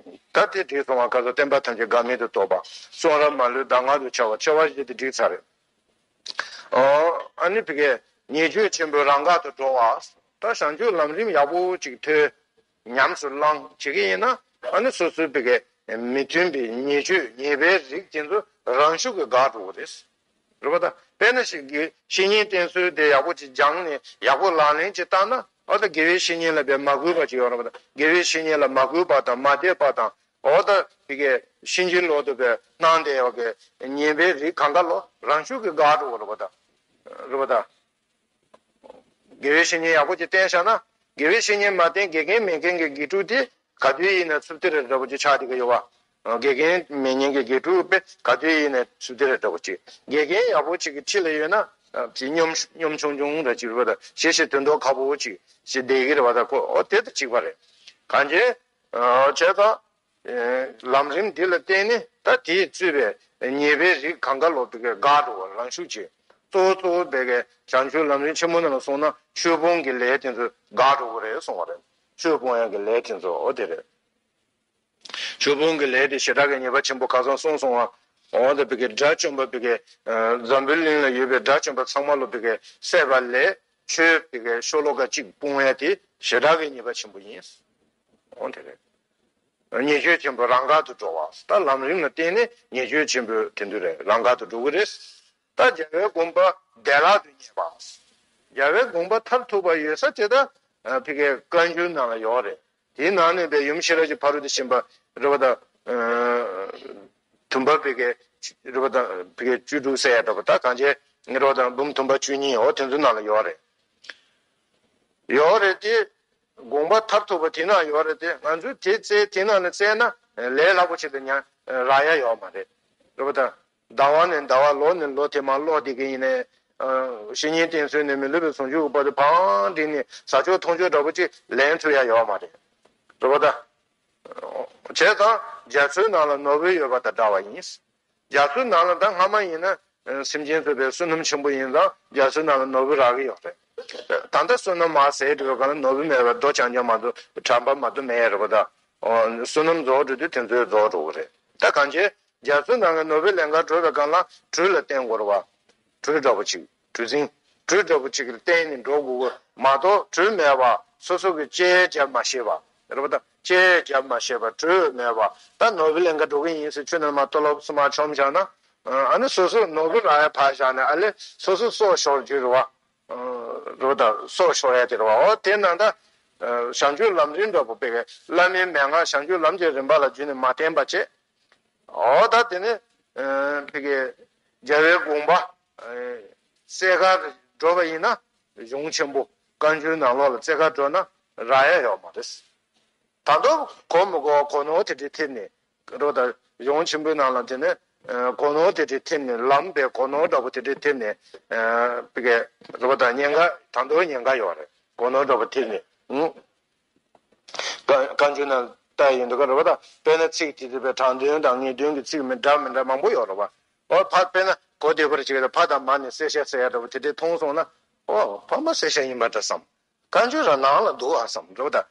ད་དེ་འགྲིག་སོང་བ་ག་ཚོད་བསྟན་པ་ཐམས་ཅད་འགལ་མེད་དུ་རྟོགས་པ། གསུང་རབ་མ་ལུས་གདམས་ངག་ཏུ་འཆར་བ། ཆེ་བ་བཞི་དེ་འགྲིག་ཚར་རེད། ཨོ། ཨ་ནི་བི་གའི་ཉེས་སྤྱོད་ཆེན་པོའི་རང་དགར་དུ་འགྲོ་བ། ད་བྱང་ཆུབ་ལམ་རིམ་ཡག་པོ་ཅིག་ཐོས། ཉམས་སུ་བླངས་བྱེད་ཀྱི་ཡིན་ན། ཨ་ནི་སོ་སོའི་བི་གའི་མི་མཐུན་པའི་ཉེས་སྤྱོད་ཉེས་པའི་རིགས་དེ་ཚོ་རང་ཤུགས་ཀྱིས་འགག་འགྲོ་གི་རེད། རེད་པ། ད་དཔེར་ན་ཞིག་གིས་བཤེས་གཉེན་བསྟེན་ཚུལ་དེ་ཡག་པོ་ཅིག་སྦྱངས་ནས་ཡག་པོ་ལག་ལེན་ཅིག་བསྟར་ན། ཨོ། ད་དགེ་བའི་བཤེས་གཉེན་ལ་བས་མ་གུས་པ་ཅིག་ཡོད་རེད་པ། ད་དགེ་བའི་བཤེས་གཉེན་ལ་མ་གུས་པ་དང་མ་དད་པ་དང་། འོ། ད་དེ་གའི་ཕྱིན་ཅི་ལོག་ཏུ་བས་སྣང་བསྡད་ཡོད་གི་ཉེས་པའི་རིགས་གང་ག་ལོ་རང་ཤུགས་ཀྱིས་འགག་འགྲོ་གི་རེད་པ། ད་རེད་པ། ད་དགེ་བའི་བཤེས་གཉེན་ཡག་པོ་ཅིག་བསྟེན་བཞག་ན། དགེ་བའི་བཤེས་གཉེན་མ་བསྟེན་དགེ་རྒན་མེད་མཁན་གྱི་དགེ་ཕྲུག་དེ་ག་དུས་ཡིན་ན་ཚུབ་ཏི་རེ་འདྲ་པོ་ཅིག་ཆགས་བསྡད་ཀྱི་ཡོད་པ། དགེ་རྒན་མེད་མཁན་གྱི་དགེ་ཕྲུག་དཔེ་ག་དུས་ཡིན་ན་ཚུབ་ཏི་རེ་འདྲ་པོ་ཅིག་དགེ་རྒན་ཡག་པོ་ཅིག་གི་འཁྲིས་ལ་ཡོད་ན། དེ་གཉོམ་གཉོམ་ཆུང་ཆུང་འདྲ་ཅིག་རེད་པ། ད་ཞེ་ཞེ་དོན་དོ་ཁ་པོ་ཅིག་ཞིག་བསྡད་ཀྱི་རེད་པ། ད་ཁོ། འོ། དེ་དང་གཅིག་པ་རེད། གང་ཅི། བྱས་ཙང་། ལམ་རིམ་འདི་ལ་བརྟེན་ནས་ད་དེས་གཙོས་པའི་ཉེས་པའི་རིགས་གང་ག་ལོ་བི་གའི་འགག་འགྲོ་བ་རང་ཤུགས་ཀྱིས། གཙོ་བོ་གཙོ་བོ་བི་གའི་བྱང་ཆུབ་ལམ་རིམ་ཆེན་མོ་ནང་ལ་སོང་ན་ཆོས་སྤོང་གི་ལས་དེ་ཚོ་འགག་འགྲོ་གི་རེད་གསུངས་པ་རེད། ཆོས་སྤོང་ཡག་གི་ལས་དེ་ཚོ། འོ་དེ་རེད། ཆོས་སྤོང་གི་ལས་དེ་བྱེ་བྲག་གི་ཉེས་པ་ཆེན་པོ་ག་ཚང་གསུངས་སོང་བ། འོ། ད་བི་གའི་དགྲ་བཅོམ་པ་བི་གའི། འཛམ་བུའི་གླིང་ལ་ཡོད་པའི་དགྲ་བཅོམ་པ་ཚང་མ་ལོ་བི་གའི་བསད་པ་ལས་ཆོས་བི་གའི་ཤོ་ལོ་ཀ་གཅིག་སྤོང་ཡ་དེ་བྱེ་བྲག་གི་ཉེས་པ་ཆེན་པོ་ཡིན། འོ་དེ་རེད། ཉེས་སྤྱོད་ཆེན་པོ་རང་དགར་དུ་འགྲོ་བ། ད་ལམ་རིམ་ལ་བརྟེན་ནས་ཉེས་སྤྱོད་ཆེན་པོ་དེ་འདུ་རེད། རང་དགར་དུ་འགྲོ་གི་རེད། ད་རྒྱལ་བའི་དགོངས་པ་བདེ་བླག་ཏུ་རྙེད་པ། རྒྱལ་བའི་དགོངས་པ་མཐར་ཐུག་པ་ཡོད་ས་དེ་ད་བི་གའི་བཀའ་འགྱུར་ནང་ལ་ཡོད་རེད། དེའི་ནང་ནས་པའི་ཡུམ་ཤེས་རབ་ཀྱི་ཕ་རོལ་ཏུ་ཕྱིན་པ་རེད་པ། ད་བུམ་པ་བི་གའི་རེད་པ། ད་བི་གའི་བཅུ་དྲུག་ཟེར་ཡ་འདྲ་པོ། ད་གང་ཅི་རེད་པ། ད་འབུམ་བུམ་པ་བཅུ་གཉིས། འོ། དེ་ཚོའི་ནང་ལ་ཡོད་རེད། ཡོད་རེད་དེ། དགོངས་པ་མཐར་ཐུག་པ་དེ་ན་ཡོད་རེད་དེ། ང་ཚོས་དེ་བཙལ། དེ་ནང་ལ་བཙལ་ན་ལས་སླ་པོ་ཆེད་དུ་ཉ་རག་ཡ་ཡོད་མ་རེད། རེད་པ། ད་ཟླ་བ་ནས་ཟླ་བ། ལོ་ནས་ལོ་དེ་མར་ལོག་བསྡད་ཀྱི་ཡིན་ནའི། བཤེས་གཉེན་བསྟེན་ཚུལ་ནས་མི་སློབ་པའི་ཟུང་འཇུག་གི་བར་དུ་བང་བསྒྲིགས་ནས་ཟ་ཆོག་འཐུང་ཆོག་འདྲ་པོ་ཅིག་ལེན་ཐུབ་ཡ་ཡོད་མ་རེད། རེད་པ། ད་བྱས་ཙང་རྒྱ་མཚོའི་ནང་ལ་ནོར་བུ་ཡོད་པ་དང་འདྲ་བ་ཡིན། རྒྱ་མཚོའི་ནང་ལ་ད་སྔ་མ་ཡིན་ན་སེམས་ཅན་ཚོ་པའི་བསོད་ནམས་ཆེན་པོ་ཡིན་ཙང་རྒྱ་མཚོའི་ནང་ལ་ནོར་བུ་རག་གི་ཡོད་རེད། ད་ལྟ་བསོད་ནམས་མར་ཟད་འགྲོ་བའི་སྒང་ལ་ནོར་བུ་མེད་པར་རྡོ་རྐྱང་རྐྱང་མ་གཏོགས་གྲམ་པ་མ་གཏོགས་མེད་རེད་པ། ད་བསོད་ནམས་རྫོགས་འགྲོ་དུས་དེ་ཚོས་རྫོགས་འགྲོ་གི་རེད། ད་གང་ཅི་རྒྱ་མཚོའི་ནང་གི་ནོར་བུ་ལེན་གར་འགྲོ་བའི་སྒང་ལ་གྲུ་ལ་བརྟེན་དགོས་རེད་པ། གྲུ་འདྲ་པོ་ཅིག་གྲུ་གཟིངས། གྲུ་འདྲ་པོ་ཅིག་ལ་བརྟེན་ནས་འགྲོ་དགོས་ཀྱི་མ་གཏོགས། གྲུ་མེད་པ་སོ་སོ་གི་ལྕེ་རྒྱབ་མ་ཤེས་པ་རེད་པ། ད་ལྕེ་རྒྱབ་མ་ཤེས་པ། གྲུ་མེད་པ། ད་ནོར་བུ་ལེན་ག་འགྲོ་གི་ཡིན་ཟེར་ཁྱོན་ནས་མར་ལྟོ་ལོག་སུ་མར་མཆོངས་བཞག་ན། ཨ་ནི་སོ་སོ་ནོར་བུ་རག་ཡ་ཕར་བཞག་ནས་ཨ་ལས་སོ་སོ་སྲོག་ཤོར་རྒྱུ་རེད་པ། རེད་པ། ད་སྲོག་ཤོར་ཡ་དེ་རེད་པ། འོ། དེ་ན་ད་བྱང་ཆུབ་ལམ་རིམ་འདྲ་པོ་བི་གའི་བླ་མའི་མན་ངག་བྱང་ཆུབ་ལམ་གྱི་རིམ་པ་ལ་རྒྱུས་ནས་མ་བསྟེན་པ་བྱས། འོ། ད་དེ་ནས་བི་གའི་རྒྱལ་བའི་དགོངས་པ་བཙལ་གར་འགྲོ་བ་ཡིན་ན། གཞུང་ཆེན་པོ་བཀའ་འགྱུར་ནང་ལོགས་ལ་བཙལ་གར་འགྲོ་ན་རག་ཡ་ཡོད་མ་རེད། ད་དུང་གོ་མི་གོ་གོ་ནོར་དེ་འདྲ་ཐེབས་ནས། རེད་པ། ད་གཞུང་ཆེན་པོའི་ནང་ལ་དེ་ནས་གོ་ནོར་དེ་འདྲ་ཐེབས་ནས། ལམ་པའི་གོ་ནོར་འདྲ་པོ་དེ་འདྲ་ཐེབས་ནས། བི་གའི་རེད་པ། ད་ཉེན་ཁ། ད་དུང་ཉེན་ཁ་ཡོད་རེད། གོ་ནོར་འདྲ་པོ་ཐེབས་ནས། ཨུ། བཀའ་བཀའ་འགྱུར་ནང་ལྟ་ཡིན་འདུག་ག་རེད་པ། ད་དཔེར་ན་ཚིག་དེ་དེ་པའི་དྲང་དོན་དང་ངེས་དོན་གྱི་ཚིག་མི་འདྲ་མི་འདྲ་མང་པོ་ཡོད་རེད་པ། འོ་ཕ་དཔེར་ན་གོ་བདེ་བར་བྱེད་ཀྱི་ཕ་དང་མ་ནི་གསལ་བཤད་ཟེར་ཡ་འདྲ་པོ་དེ་འདྲས་མཐོང་སོང་ན། འོ་ཕ་མ་གསལ་བཤད་ཡིན་པ་འདྲ་བསམ། བཀའ་འགྱུར་རང་ནང་ལ་འདུག་ཨ་བསམ་འདྲ་པོ་ད།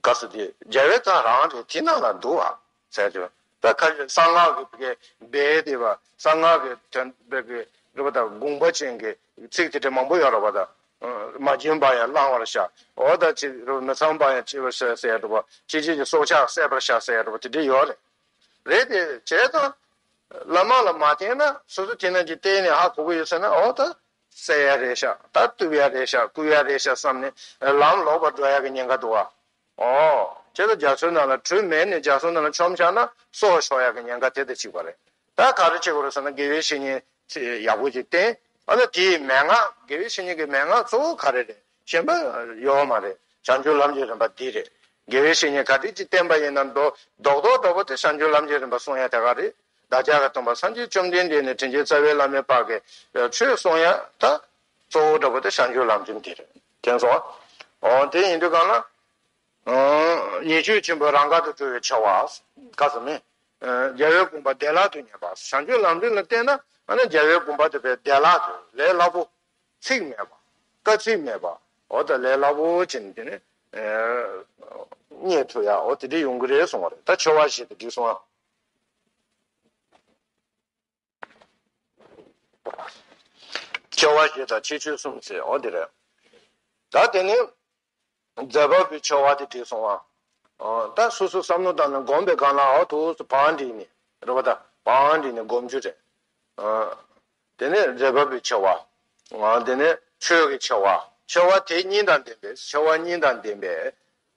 ག་ས་དེ་རྒྱལ་བའི་བཀའ་རང་རེད་དེ་ནང་ལ་འདུག་ཨ་ཟེར་དུས། ད་ཁ་ཅིག་གསང་སྔགས་ཀྱི་བི་གའི་སྦས་དེ་བ་གསང་སྔགས་ཀྱི་དོན་པའི་གི་རེད་པ། ད་དགོངས་པ་ཅན་གྱི་ཚིག་དེ་འདྲ་མང་པོ་ཡོད་རེད་པ། ད་མ་བྱིན་པ་ཡང་བླང་བར་བྱ། འོ་ད་ཅི་རེད་པ། མི་ཚངས་པ་ཡང་བྱིན་པར་བྱ་ཟེར་རེད་པ། ཅི་བྱེད་ཀྱི་སྲོག་ཆགས་བསད་པར་བྱ་ཟེར་རེད་པ། དེ་འདྲ་ཡོད་རེད། རེད་དེ་བྱས་ཙང་། བླ་མ་ལ་མ་བརྟེན་ན་སོ་སོ་དེ་ནང་གི་བརྟེན་ནས་ཧ་གོ་གི་ཡོད་ཟེར་ན། འོ་ད་བསད་ཡ་རེད་ཤག་ད་གཏུབ་ཡ་རེད་ཤག་བརྐུ་ཡ་རེད་ཤག་བསམ་ནས་ལམ་ལོག་པར་འགྲོ་ཡ་གི་ཉེན་ཁ་འདུག་བ། འོ་བྱས་ཙང་རྒྱ་མཚོའི་ནང་ལ་གྲུ་མེད་ནས་རྒྱ་མཚོའི་ནང་ལ་མཆོངས་བཞག་ན་སྲོག་ཤོར་ཡ་གི་ཉེན་ཁ་དེ་དང་གཅིག་པ་རེད། ད་ག་རེ་བྱེད་དགོས་རེད་ཟེར་ན། དགེ་བའི་བཤེས་གཉེན་ཡག་པོ་ཅིག་བསྟེན། ཨ་ནི་དེའི་མན་ངག་དགེ་བའི་བཤེས་གཉེན་གྱི་མན་ངག་གཙོ་བོ་ག་རེ་རེད། གཞན་པ་ཡོད་མ་རེད། བྱང་ཆུབ་ལམ་གྱི་རིམ་པ་འདི་རེད། དགེ་བའི་བཤེས་གཉེན་ག་དེ་ཅིག་བསྟེན་པ་ཡིན་ན་མདོ་རྡོག་རྡོག་འདྲ་པོ་དེ་བྱང་ཆུབ་ལམ་གྱི་རིམ་པ་གསུང་ཡ་དེ་ག་རེད། བདག་ཅག་གི་སྟོན་པ་སངས་རྒྱས་བཅོམ་ལྡན་འདས་ནས་དྲིན་ཅན་རྩ་བའི་བླ་མའི་བར་གྱི་ཆོས་གསུང་ཡ་ད་གཙོ་བོ་འདྲ་པོ་དེ་བྱང་ཆུབ་ལམ་རིམ་འདི་རེད། མཁྱེན་སོང་ཨ། འོ་དེ་ཡིན་དུས་གང་ལ། ཨང་། ཉེས་སྤྱོད་ཆེན་པོའི་རང་དགར་དུ་གྲོལ་བའི་ཆེ་བ། ག་ཟེར་མིན། ཨ། རྒྱལ་བའི་དགོངས་པ་བདེ་བླག་ཏུ་ཉན་པ། བྱང་ཆུབ་ལམ་རིམ་ལ་བརྟེན་ན་ཨ་ནི་རྒྱལ་བའི་དགོངས་པ་དེ་བས་བདེ་བླག་ཏུ་ལས་སླ་པོ། ཚིག་མེད་པ། དཀའ་ཚིག་མེད་པ། འོ་ད་ལས་སླ་པོ་བྱས་ནས་དེ་ནི། ཨ། རྙེད་ཐུབ་ཡ་འོ་དེ་འདྲ་ཡོང་གི་རེད་གསུང་བ་རེད། ད་ཆེ་བ་བཞི་དེ་འགྲིག་སོང་ཨ། ཆེ་བ་བཞི་དང་ཁྱད་ཆོས་གསུམ་ཟེར་འོ་དེ་རེད། ད་དེ་ནི། མཛད་པ་པོའི་ཆེ་བ་དེ་བྲིས་སོང་བ། ཨ། ད་སོ་སོ་བསམ་བློ་བཏང་ནས་སྒོམ་པའི་སྒང་ལ་འོ་ཐུགས་སུ་བང་བསྒྲིགས་ནས་རེད་པ། ད་བང་བསྒྲིགས་ནས་སྒོམ་རྒྱུ་རེད། ཨ། དེ་ནས་མཛད་པ་པོའི་ཆེ་བ། ཨ། དེ་ནས་ཆོས་ཀྱི་ཆེ་བ། ཆེ་བ་དེ་གཉིས་དང་ལྡན་པའི་ཆེ་བ་གཉིས་དང་ལྡན་པའི།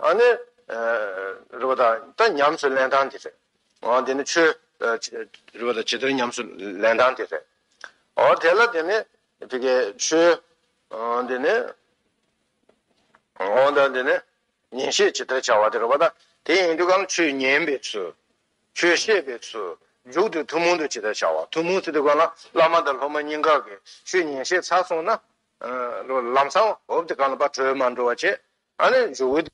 ཨ་ནི། ཨ། རེད་པ། ད་ད་ཉམས་སུ་ལེན་སྟངས་དེ་རེད། ཨ། དེ་ནི་ཆོས། ཨ། ཅི། རེད་པ། ད་ཇི་ལྟར་ཉམས་སུ་ལེན་སྟངས་དེ་རེད། ཨོ་དེ་ལ་དེ་ནི་དེ་གའི་ཆོས། ཨ། དེ་ནི། ཨོ་ད་དེ་ནི་ཉན་བཤད་ཇི་ལྟར་བྱ་བ་དེ་རེད་པ། ད་དེ་ཡིན་དུས་གང་ཆོས་ཉན་པའི་ཚུལ། ཆོས་བཤད་པའི་ཚུལ། མཇུག་ཏུ་ཐུན་མོང་དུ་ཇི་ལྟར་བྱ་བ། ཐུན་མོང་ཟེར་དུས་གང་ལ་བླ་མ་དང་སློབ་མ་གཉིས་ཀ་གིས་ཆོས་ཉན་བཤད་ཚར་སོང་ན། ཨ། ལམ་སང་འོབས་དེ་གང་ལ་ཕར་བྲོས་མ་འགྲོ་བ་བྱས། ཨ་ནི་མཇུག་གི